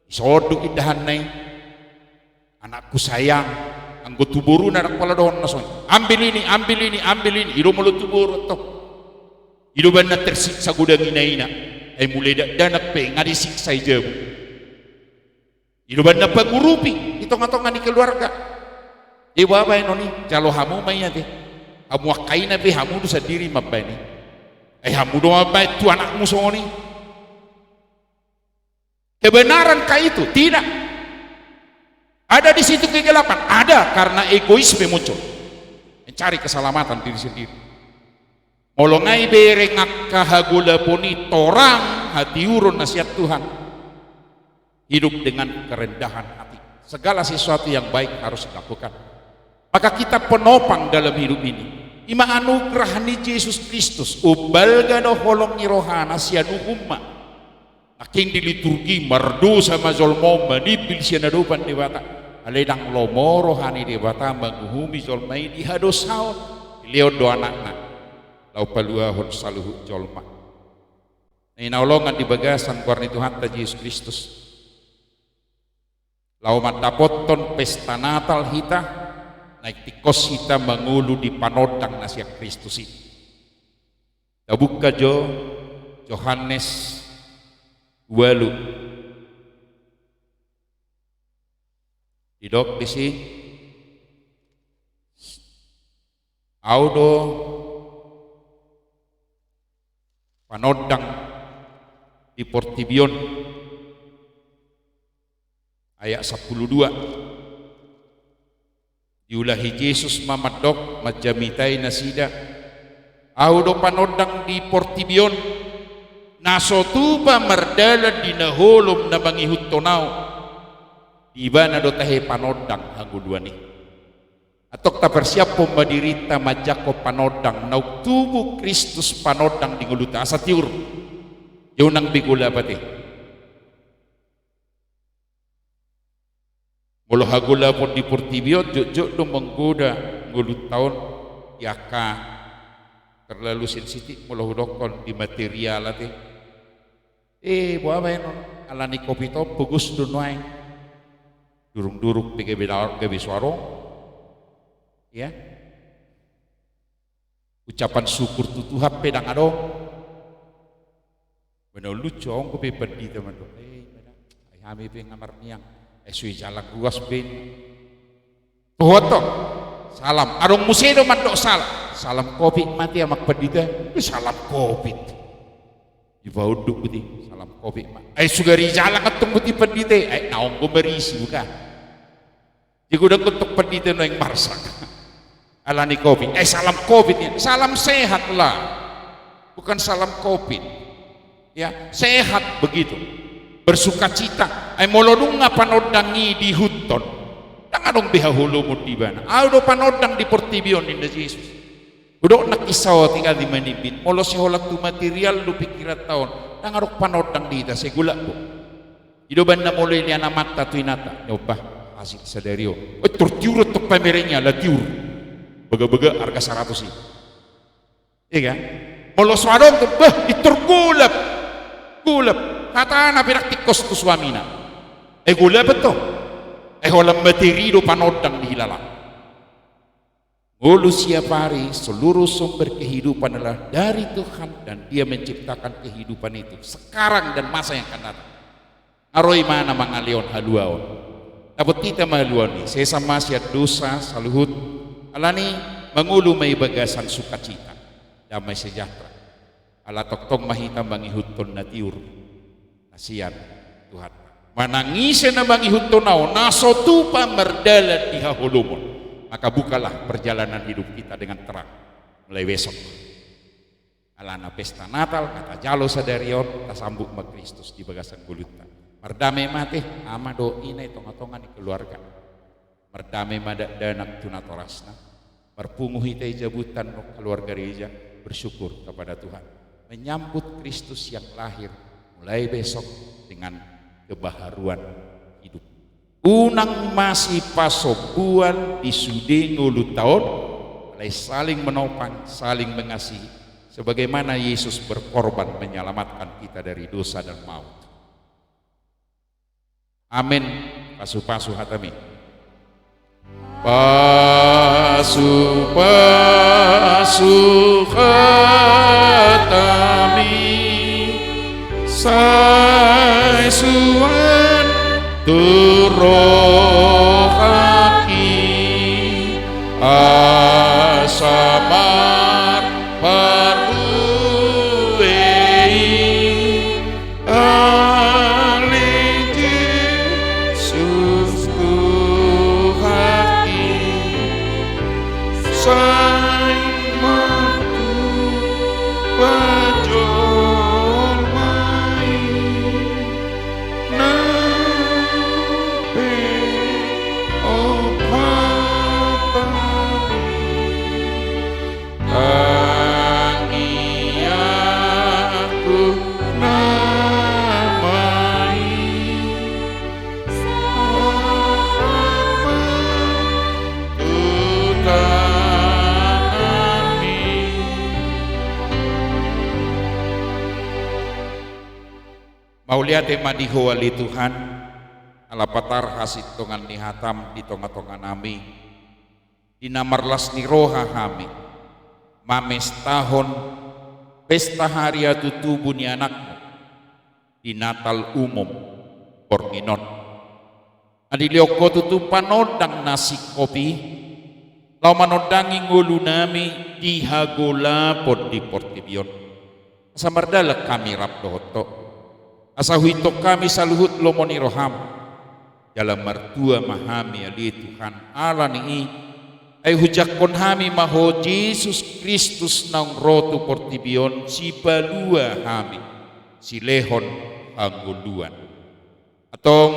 Ison do indahanna i. Anakku sayang, anggo tu boruna ndang pola dohonna songon i. Ambil ini, ambil ini, ambil ini. I do molo tu boru antong. I do umbahen na tersiksa godang ina-ina. Ai mulai dakdanak pe nga disiksa i jabu. I do umbahen na pangurupi di tonga-tonga ni keluarga. Deba baenon i, jalo hamu ma i ate. Hamu angka ina pe hamu do sandiri mambaen i. Ai hamu do mambaen tu anakmu songon i. Kebenarankah itu? Tidak. Ada di situ kegelapan? Ada, karena egoisme muncul. Mencari keselamatan diri sendiri. Molo nga ibereng angka hagolapon i torang hatiuron na sian Tuhan. Hidup dengan kerendahan hati. Segala sesuatu yang baik harus dilakukan. Maka kita penopang dalam hidup ini. I ma anugerah ni Jesus Kristus, umbalga do holong ni rohana sian uhumna. Nangkin di liturgi, mardosa ma jolma on manimbil sian adopan Debata. Alai ndang lomo roha ni Debata manguhumi jolma i di hadosaon. Dilehon do anakna laho paluahon saluhut jolma. Na hinaholongan di bagasan goar ni Tuhanta Jesus Kristus. Laho mandapothon pesta Natal hita, naeng tingkos hita mangolu di panondang na sian Kristus i. Tabuka jo Johannes ualu. Didok disi, Au do panondang di portibi on. Ayat sampulu dua. Diulahi Jesus ma mandok, manjamitai nasida, Au do panondang di portibi on. Na so tupa mardalan di na holom na mangihuthon Au, di Ibana do tahe panondang hangoluan i. Antong taparsiaphon ma dirinta manjangkon panondang naung tubu Kristus panondang di ngolunta, asa tiur. Ia unang be golap ate. Molo hagolapon di portibi on, jotjot do manggoda ngolunta on di angka, terlalu sensitif molo hudokkon di material ate. Eh, boha baenon, ala ni covid on pogos do nuaeng. Durungdurung pe gabe da-, gabe so adong. Ia. Ucapan syukur tu Tuhan pe ndang adong. Manaon lucu, adong dope pandita mandok, eh, ima da, ai hami pe nga marniang, ai so i jalang ruas be. Toho antong. Salam. Adong muse do mandok salam. Salam covid ma ate amang pandita. Eh, salam covid. Dipaunduk buti, salam covid ma. Ai sugari jalang antong buti pandita i. Ai naung do marisi buka. Jadi godang antong pandita nuaeng marsak. Ala ni covid. Eh, salam covid i. Salam sehat lah. Bukan salam covid. Ya, sehat begitu. Bersukacita. Ai molo nunga panondang i diihuthon, ndang adong be haholomon di Ibana. Au do panondang di portibi on, ninna Jesus. Hudok nangkin saotik, atik manimbit, molo sai holan tu material do pingkiranta on, ndang adong panondang di hita, sai golap do. I do umbahen na molo dilehon amanta tu inanta, nyoba hasil sadari on. Eh, tiur-tiur antong pamereng i, ala tiur. Baga-baga arga saratus i. Iya kan? Molo so adong tu, bah, pintor golap. Golap. Hatana pe ndang tingkos tu suamina. Eh, golap antong. Eh, holan materi do panondang dihilala. Ngolu siap hari, seluruh sumber kehidupan adalah dari Tuhan dan Dia menciptakan kehidupan itu sekarang dan masa yang akan datang. Nga ro ibana mangalehon haluaon. Dapot hita ma haluaon i, sesa ma sian dosa saluhut, alani mangolu ma i bagasan sukacita, damai sejahtera. Ala tongtong ma hita mangihuthon na tiur na sian Tuhan. Manang ise na mangihuthon Au, na so tupa mardalan di haholomon, maka bukalah perjalanan hidup kita dengan terang mulai besok. Alana pesta Natal, nga tajalo sadari on, tasambut ma Kristus di bagasan ngolunta. Mardame ma ate, ama dohot ina i, tongatonga ni keluarga. Mardame ma dakdanak tu natorasna. Marpungu hita i jabutan dohot keluarga gereja, bersyukur kepada Tuhan. Menyambut Kristus yang lahir mulai besok dengan kebaharuan hidup. Unang masipasombuan di sude ngolunta on, alai saling menopang, saling mengasihi, sebagaimana Yesus berkorban menyelamatkan kita dari dosa dan maut. Amen. Pasupasu hatami. Pasupasu hatami, sai suan tu rohangki, asa marparbue i. Ale Jesus Tuhanki, sai martupa jolma i, nang pe opat ari. Tangiangku nama i, sahat ma tu tanganmi. Mauliate ma di Ho ale Tuhan, ala patar hasintongan ni hatam di tongatonganami. di na marlas ni roha hami mamestahon pesta hariatu tubu ni Anakmu di Natal umum borngin on. Dilehon Ho tutu panondang na singkop i, laho manondangi ngolunami di hagolapon di portibi on. Asa mardalan hami rap dohot Ho, asa huihuthon hami saluhut lomo ni roham. Jala martua ma hami ale Tuhan ala ni i, ai hujangkon hami ma Ho Jesus Kristus naung ro tu portibi on sipalua hami, silehon hangoluan. Antong,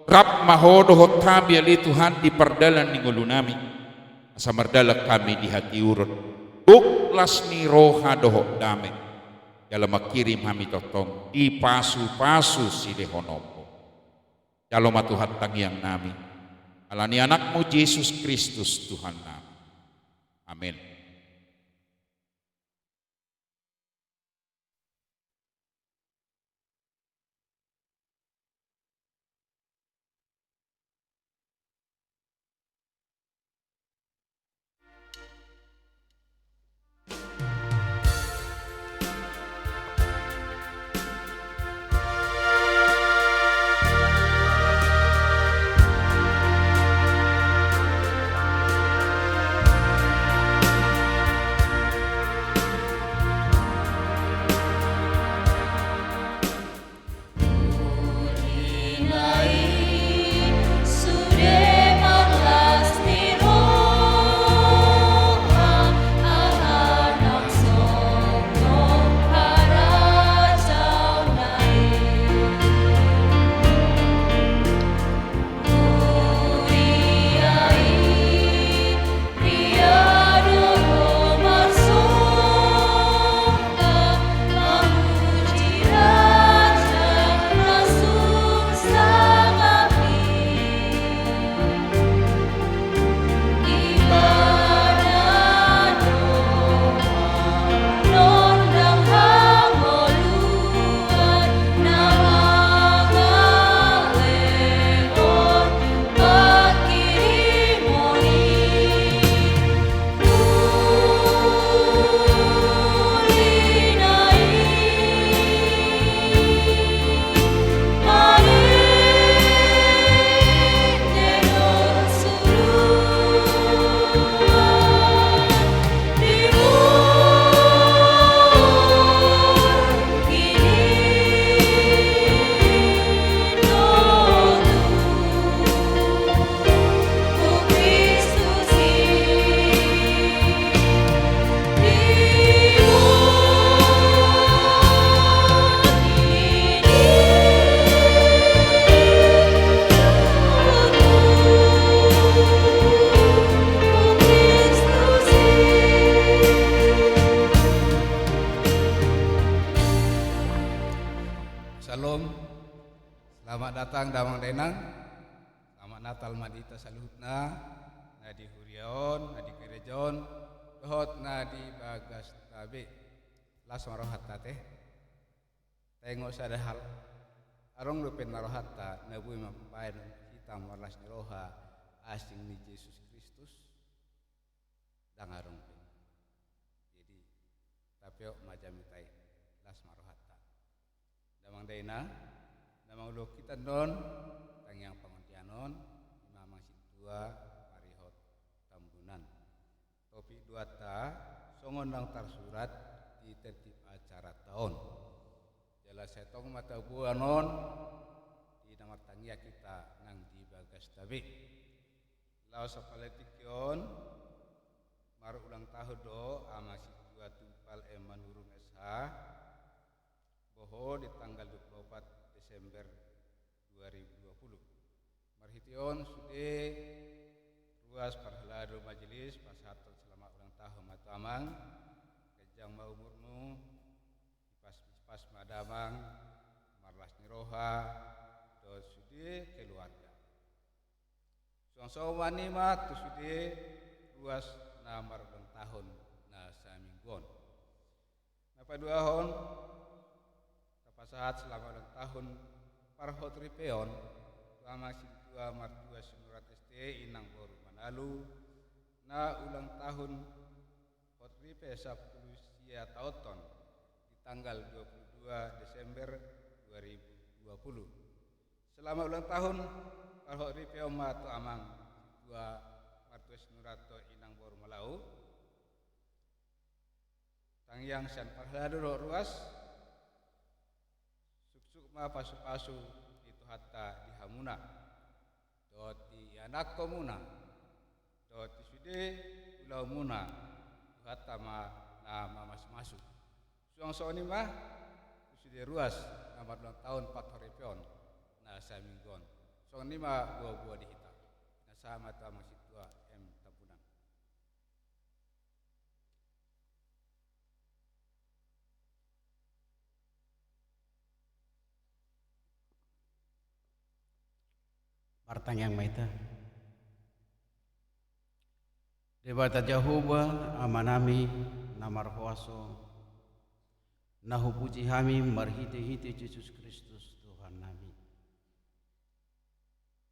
rap ma Ho dohot hami ale Tuhan di pardalan ni ngolunami, asa mardalan hami di hatiuron, gok las ni roha dohot dame, jala mangkirim hami tongtong di pasupasu silehononmu. Jalo ma Tuhan tangiangnami, ala ni Anakmu Jesus Kristus Tuhannami. Amen. Syalom. Selamat datang damang dainang. Selamat Natal ma di hita saluhutna, na di huria on, na di gereja on, dohot na di bagasta be. Las ma rohanta ate. Taingot sada hal. Adong dope na rohanta na boi mambahen hita marlas ni roha asing ni Jesus Kristus? Ndang adong be. Jadi, tapeop ma jamita i, las ma rohanta. Damang dainang, na mangulahon hita annon tangiang pangondianon, ima amang sintua marihot Tambunan. Topik duanta, songon naung tarsurat di tertib acaranta on. Jala sai tong ma tabo annon di na martangiang hita nang di bagasta be. Laos sapala tingki on, marulang tahun do amang sintua Tumpal M Manurung S H, bohal di tanggal dua puluh opat Desember dua ribu dua puluh. Marhite on sude ruas parhalado majelis pasahathon selamat ulang tahun ma tu amang, ganjang ma umurmu, dipas-, dipas ma damang, marlas ni roha, dohot sude keluarga. Suang songon i ma tu sude ruas na marulang tahun na saminggu on. Na paduahon, tapasahat selamat ulang tahun parhot ripeon tu amang sintua martua Sinurat S T, inang boru Manalu, Na ulang tahun hot ripe sampulu sia taonhon di tanggal dua puluh dua Desember dua ribu dua puluh. Selamat ulang tahun, parhot ripe on ma tu amang, tua martua Sinuranto, inang boru Malau. Tangiang sian parhalado dohot ruas, suksuk ma pasupasu ni Tuhanta di hamuna, dohot di ianakkonmuna, dohot di sude ulaonmuna, Tuhanta ma na mamasumasu. Suang songon i ma tu sude ruas na marulang tahun parhot ripe on na saminggu on. Songon i ma boaboa di hita. Pinasahat ma tu amang sintua M Tambunan. Martangiang ma hita. Debata Jahowa, Amanami na marhuaso, na hupuji hami marhitehite Jesus Kristus Tuhannami.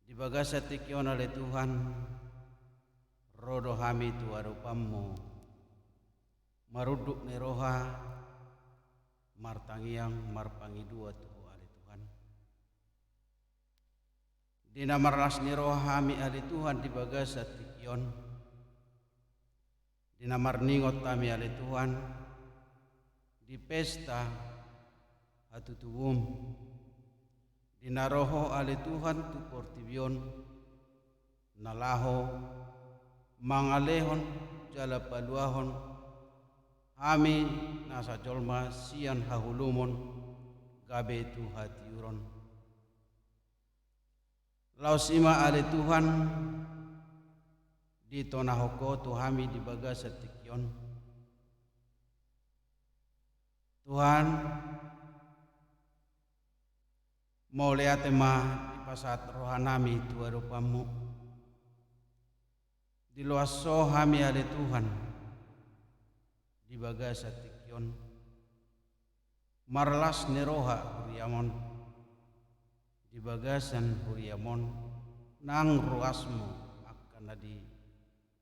Di bagasan tingki on ale Tuhan, ro do hami tu adopanMu, marunduk ni roha, martangiang, marpangidoan tu Ho ale Tuhan. Di na marlas ni roha hami ale Tuhan di bagasan tingki on, di na marningot hami ale Tuhan, di pesta hatutubuM, di na ro Ho ale Tuhan tu portibi on, na laho mangalehon jala paluahon hami nasa jolma sian haholomon gabe tu hatiuron. Laos i ma ale Tuhan, ditonahon Ho tu hami di bagasan tingki on. Tuhan, mauliate ma dipasahat rohanami tu adopanMu. Diloas Ho hami ale Tuhan, di bagasan tingki on. Marlas ni roha huriaM on, di bagasan huriaM on, nang ruasMu angka na di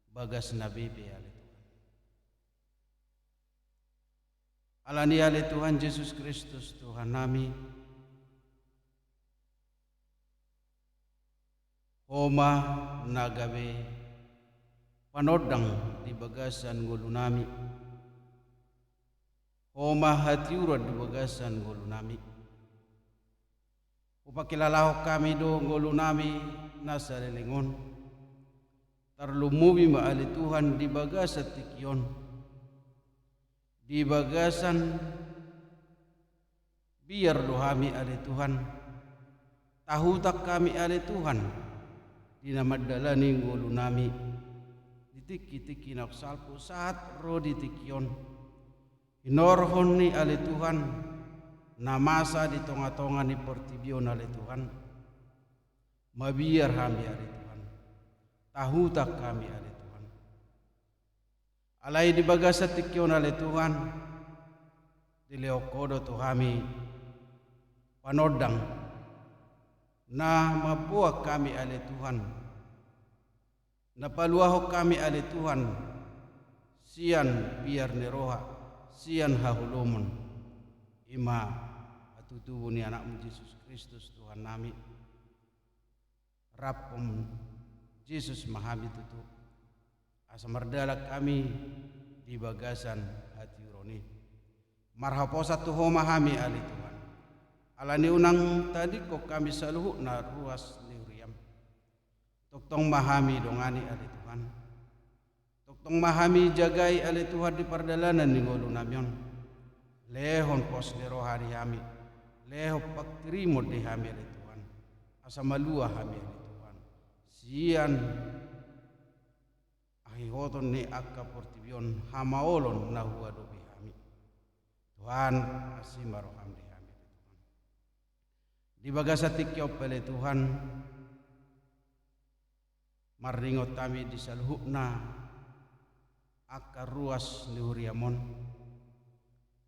bagasna be ale Tuhan. Alani ale Tuhan Jesus Kristus Tuhannami, Ho ma na gabe panondang di bagasan ngolunami. Ho ma hatiuron di bagasan ngolunami. Hupakilalahon hami do ngolunami na saleleng on. Tarlumobi ma ale Tuhan di bagasan tingki on. Di bagasan biar do hami ale Tuhan. Tahutan hami ale Tuhan, di na mandalani ngolunami di tingki-tingki na salpu sahat ro di tingki on. Hinorhon ni ale Tuhan, na masa di tonga-tonga ni portibi on ale Tuhan. Mabiar hami ale Tuhan. Tahutan hami ale Tuhan. Alai di bagasan tingki on ale Tuhan, dilehon Ho do tu hami panondang na mamboan hami ale Tuhan, na paluahon hami ale Tuhan, sian biar ni roha, sian haholomon, i ma hatutubu ni AnakMu Jesus Kristus Tuhannami. Raphon Jesus ma hami tutu, asa mardalan hami di bagasan hatiuron i. Marhaposan tu Ho ma hami ale Tuhan. Alani unang tadingkon hami saluhutna ruas ni huriaM. Tongtong ma hami dongani ale Tuhan. Tongtong ma hami jagai ale Tuhan di pardalanan ni ngolunami on. Lehon pos ni roha di hami. Lehon panghirimon di hami ale Tuhan. Asa malua hami ale Tuhan. Sian hahihoton ni angka portibi on hamaolon na huadopi hami. Tuhan, asi ma rohaM di hami ale Tuhan. Di bagasan tingki on pe ale Tuhan, marningot hami di saluhutna angka ruas ni huriaM on.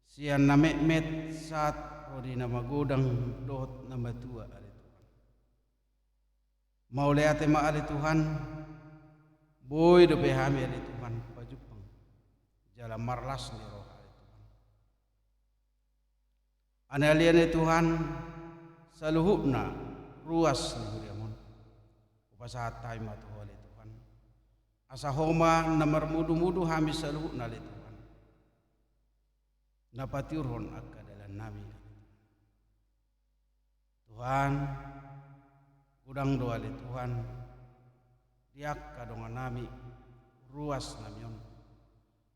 Sian na metmet sahat ro di na magodang dohot na matua ale Tuhan. Mauliate ma ale Tuhan, Boi dope hami ale Tuhan pajumpang jala marlas ni roha ale Tuhan. Aleale ale Tuhan, saluhutna ruas ni huriam on hupasahat hami ma tu Ho ale Tuhan. Asa Ho ma na marmudumudu hami saluhutna ale Tuhan, na patiurhon angka dalannami. Tuhan, godang do ale Tuhan di angka dongannami ruasnami on,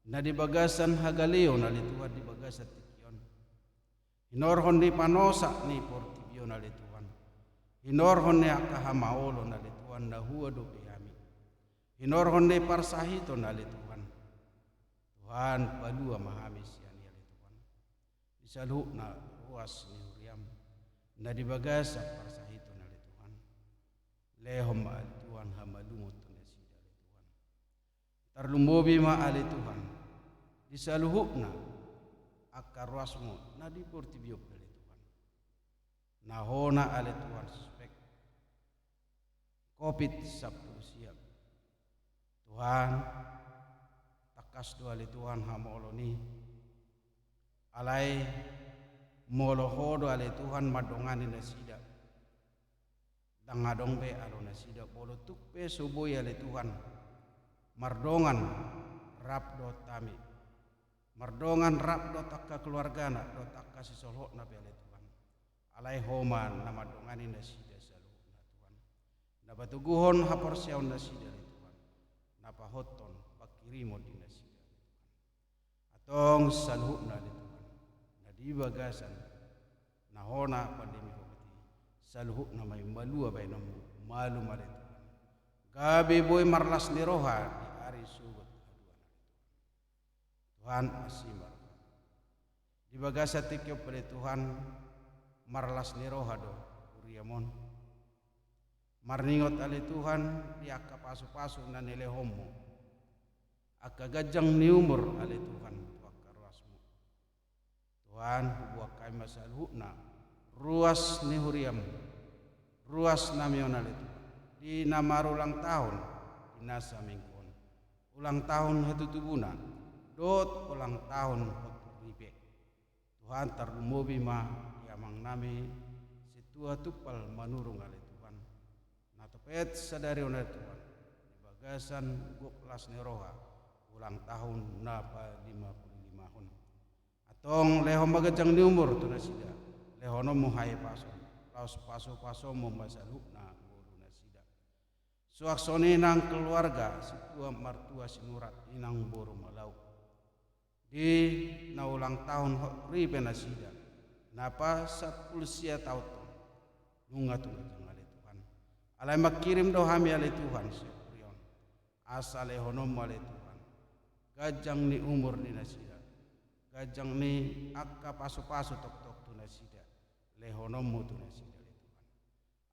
na di bagasan hagaleon ale Tuhan di bagasan tingki on, hinorhon ni panosak ni portibi on ale Tuhan, hinorhon ni angka hamaolon ale Tuhan na huadopi hami, hinorhon ni parsahiton ale Tuhan. Tuhan, palua ma hami sian i ale Tuhan, di saluhutna ruas ni huriam na di bagasan parsahiton ale Tuhan. Lehon ma ale Tuhan hamalumon tu nasida ale Tuhan. Tarlumobi ma ale Tuhan di saluhutna angka ruasmu na di portibi on pe ale Tuhan, na hona ale Tuhan suspek covid sampulu sia. Tuhan, tangkas do ale Tuhan hamaolon i. Alai molo Ho do ale Tuhan mandongani nasida, ndang adong be alo nasida molo tung pe so boi ale Tuhan mardongan rap dohot hami, mardongan rap dohot angka keluargana dohot angka sisolhotna pe ale Tuhan. Alai Ho ma na mandongani nasida saluhutna Tuhan, na patoguhon haporseaon nasida ale Tuhan, na pahothon pangkirimon di nasida ale Tuhan. Antong saluhutna ale Tuhan, na di bagasan na hona pandemi covid i, saluhutna ma i malua baenonmu, malum ale Tuhan. Gabe boi marlas ni roha di ari sogot haduan ale Tuhan. Tuhan, asi ma roham. Di bagasan tingki on pe ale Tuhan, marlas ni roha do huriam on. Marningot ale Tuhan di angka pasupasu na nilehonmu, angka ganjang ni umur ale Tuhan tu angka ruasmu. Tuhan, huboan hami ma saluhutna ruas ni huriam, ruasnami on ale Tuhan, di na marulang tahun di nasa minggu on, ulang tahun hatutubuna dohot ulang tahun hot ripe. Tuhan, tarlumobi ma di amangnami Sintua Tumpal Manurung ale Tuhan, na topet sadari on ale Tuhan di bagasan gok las ni roha ulang tahun na palima pulu limahon. Antong lehon ma ganjang ni umur tu nasida, lehononmu hahipason, laos pasupasonmu ma saluhutna ngolu nasida. Suang songon i nang keluarga Sintua Martua Sinurat, inang boru Malau, di na ulang tahun hot ripe nasida na pasampulu sia taon on, nunga tung ganjang ale Tuhan. Alai mangkirim do hami ale Tuhan sian huria on, asa lehononmu ale Tuhan ganjang ni umur ni nasida, ganjang ni angka pasupasu tongtong tu nasida, lehononmu tu nasida ale Tuhan.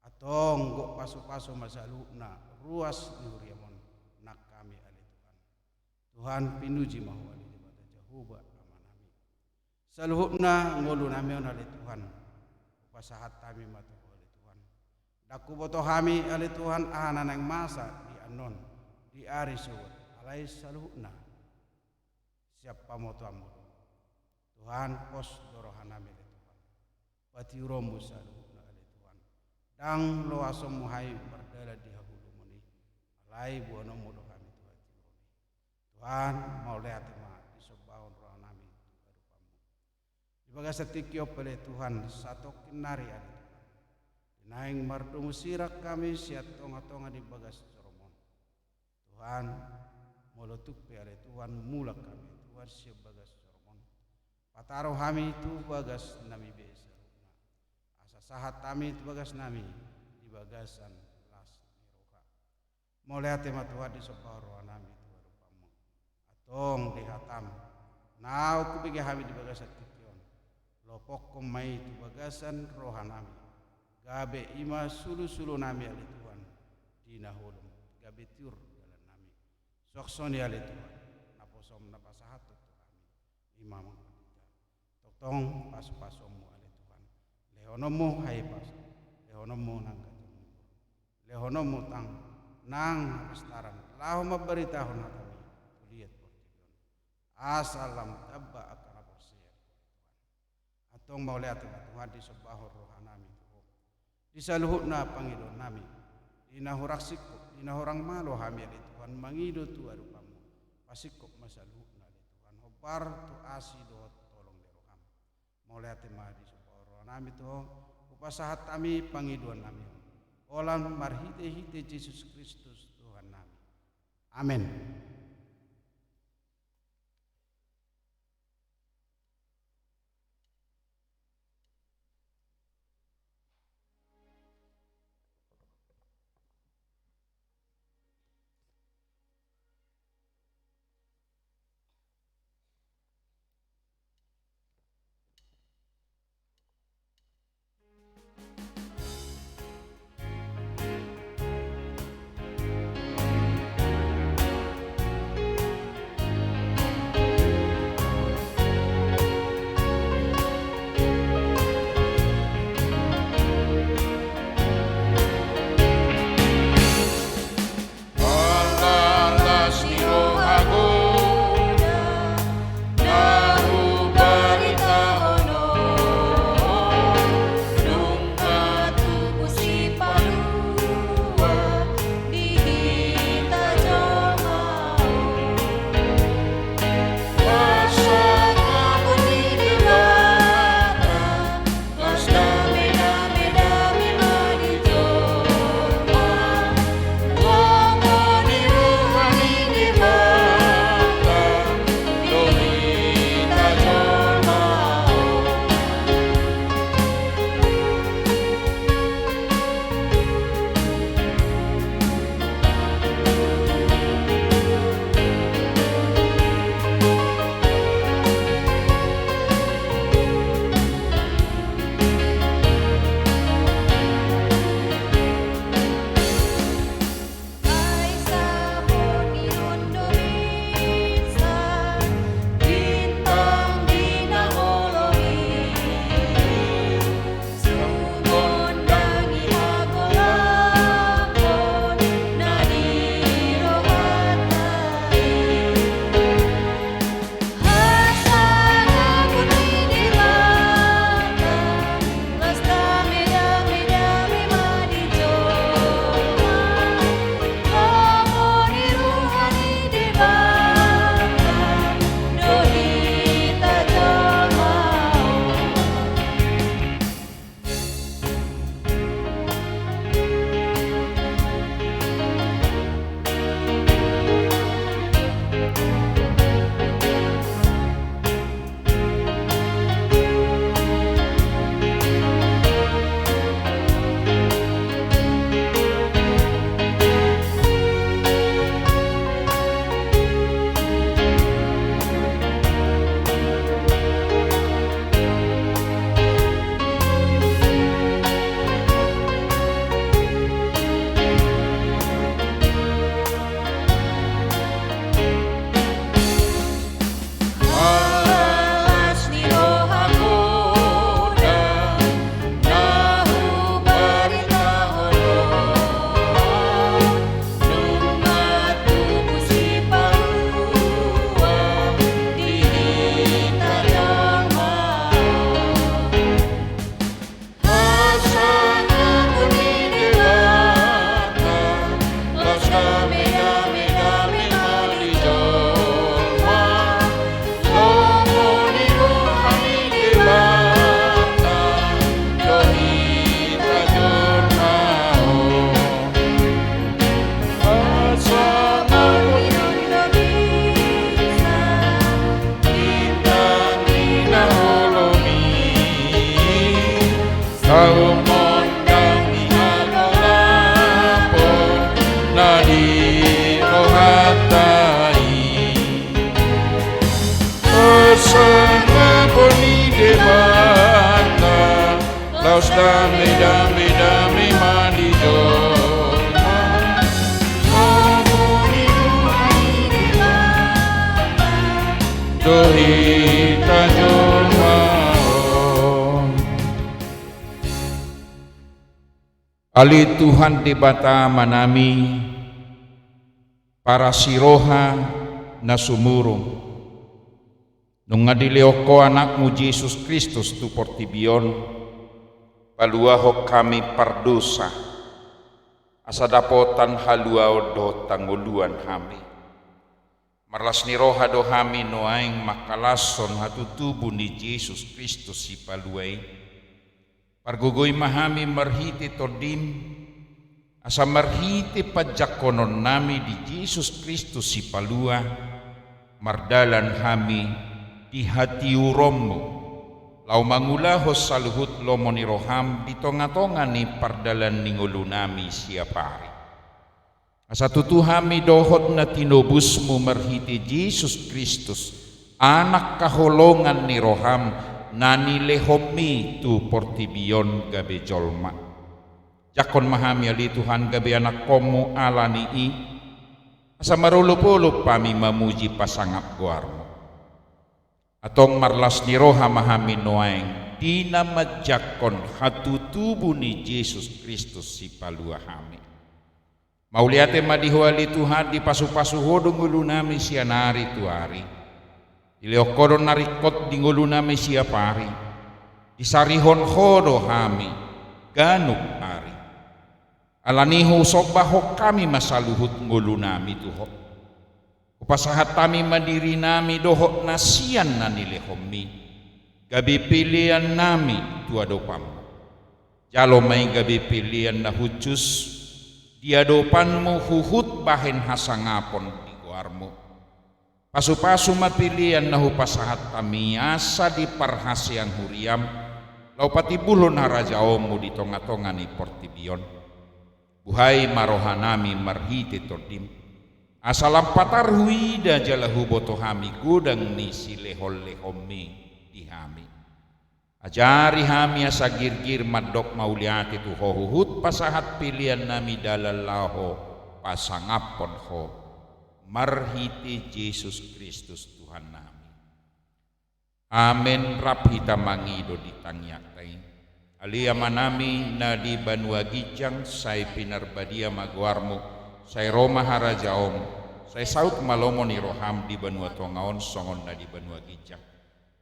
Antong gok pasupasu ma saluhutna ruas ni huriam on nang hami ale Tuhan. Tuhan, pinuji ma Ho ale Debata Jahowa Amanami. Saluhutna ngolunami on ale Tuhan, hupasahat hami ma tu Ho ale Tuhan. Ndang huboto hami ale Tuhan aha na naeng masa di annon, di ari sogot, alai saluhutna sian pamotoanmu do. Tuhan, pos do rohanami ale Tuhan, patiuronmu saluhutna ale Tuhan. Ndang loasonmu hami mardalan di hahulumon i, alai boanonmu do hami tu hatiuron i. Tuhan, mauliate ma disombahon rohanami tu adopanmu. Di bagasan tingki on pe ale Tuhan, satongkin nari ale Tuhan, di naeng mardomu sirang hami sian tongatonga ni bagas joromon. Tuhan, molo tung pe ale Tuhan mulak hami Tuhan sian bagas joromon, pataru hami tu bagasnami be saluhutna, asa sahat hami tu bagasnami di bagasan las ni roha. Mauliate ma Tuhan disombahon rohanami tu adopanmu. Antong di hatam naung hubege hami di bagasan tingki on, lopokkon ma i tu bagasan rohanami, gabe i ma sulusulunami ale Tuhan di na holom, gabe tiur dalannami. Suang songon i ale Tuhan, naposom na pasahathon tu hami i ma mangkatita. Tongtong pasupasonmu ale Tuhan, lehononmu hahipason, lehononmu nang ganjang ni umur, lehononmu nang nang hapastaran, laho mambaritahon hataMi tu liat portibi on, asa lam tamba angka na porsea. Antong mauliate ma Tuhan, disombahon rohanami tu Ho di saluhutna pangidoannami. Di na hurang singkop, di na hurang malo hami ale Tuhan mangido tu adopanMu, pasingkop ma saluhutna ale Tuhan, hombar tu asi dohot holong ni rohaM. Mauliate ma, disombahon rohanami tu Ho, hupasahat hami pangidoannami on, holan marhitehite Jesus Kristus Tuhannami. Amen. Ala las ni rohamu na hubaritahon on, nunga tubu Sipalua di hita jolma on. Pasangapon ni Debata, las dame, dame, dame ma di jolma. Lomo ni roha ni Debata do hita jolma on. Saumondang ni hagolapon na di rohanta i. Pasangapon ni Debata, laos dame, dame, dame ma di jolma. Lomo ni roha ni Debata do hita jolma on. Ale Tuhan Debata Amanami, Parasiroha na sumurung, nunga dilehon Ho Anakmu Jesus Kristus tu portibi on, paluahon hami pardosa, asa dapotan haluaon dohot hangoluan hami. Marlas ni roha do hami nuaeng mangkalashon hatutubu ni Jesus Kristus Sipalua i. Pargogoi ma hami marhite Tondim, asa marhite panjangkononnami di Jesus Kristus Sipalua, mardalan hami di hatiuronMu, laho mangulahon saluhut lomo ni rohaM di tongatonga ni pardalan ni ngolunami siapari. Asa tutu hami dohot na tinobusMu marhite Jesus Kristus, Anak haholongan ni rohaM, na nilehonMi tu portibi on gabe jolma. Jangkon ma hami ale Tuhan gabe anakkonMu ala ni i, asa marolopolop hami mamuji pasangap goarMu. Antong marlas ni roha ma hami nuaeng, di na manjangkon hatutubu ni Jesus Kristus Sipalua hami. Mauliate ma di Ho ale Tuhan, dipasupasu Ho do ngolunami sian ari tu ari. Dilehon Ho do na ringkot di ngolunami siapari. Disarihon Ho do hami ganup ari. Ala ni i husombahon hami ma saluhut ngolunami tu Ho. Hupasahat hami ma dirinami dohot na sian na nilehonMi, gabe peleannami tu adopanMu. Jalo ma i gabe pelean na hushus di adopanMu huhut bahen hasangapon di goarMu. Pasupasu ma pelean na hupasahat hami asa diparhaseang huriaM, laho patimbulhon harajaonMu di tongatonga ni portibi on. Buhai ma rohanami marhite TondiM, asa lam patar huida jala huboto hami godang ni silehonlehonMi di hami. Ajari hami asa girgir mandok mauliate tu Ho huhut pasahat peleannami dalan laho pasangaphon Ho, marhite Jesus Kristus Tuhannami. Amen. Rap hita mangido di tangiangta i. Ale Amanami na di banua ginjang, sai pinarbadia ma goarMu, sai ro ma harajaonMu, sai saut ma lomo ni rohaM di banua tonga on songon na di banua ginjang.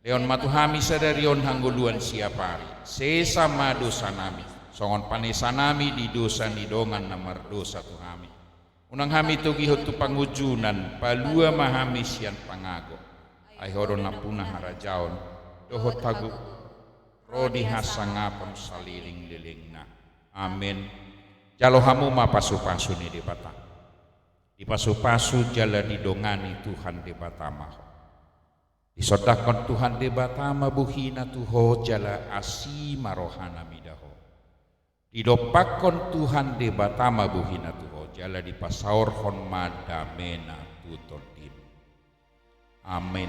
Lehon ma tu hami sadari on hangoluan siapari. Sesa ma dosanami, songon panesanami di dosa ni dongan na mardosa tu hami. Unang hami togihon tu pangunjunan, palua ma hami sian pangago. Ai Ho do nampuna harajaon, dohot hago, ro di hasangapon salelenglelengna. Amen. Jalo hamu ma pasupasu ni Debata. Dipasupasu jala didongani Tuhan Debata ma ho. Disondangkon Tuhan Debata ma bohiNa tu ho jala asi ma rohaNa mida ho. Didompakkon Tuhan Debata ma bohiNa tu ho jala dipasaorhon ma dameNa tu tondim. Amen.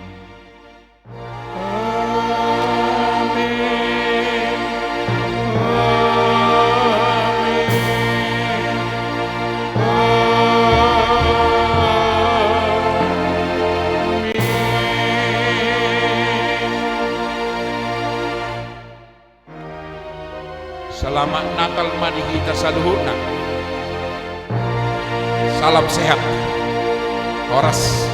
Selamat Natal ma di hita saluhutna. Salam sehat. Horas.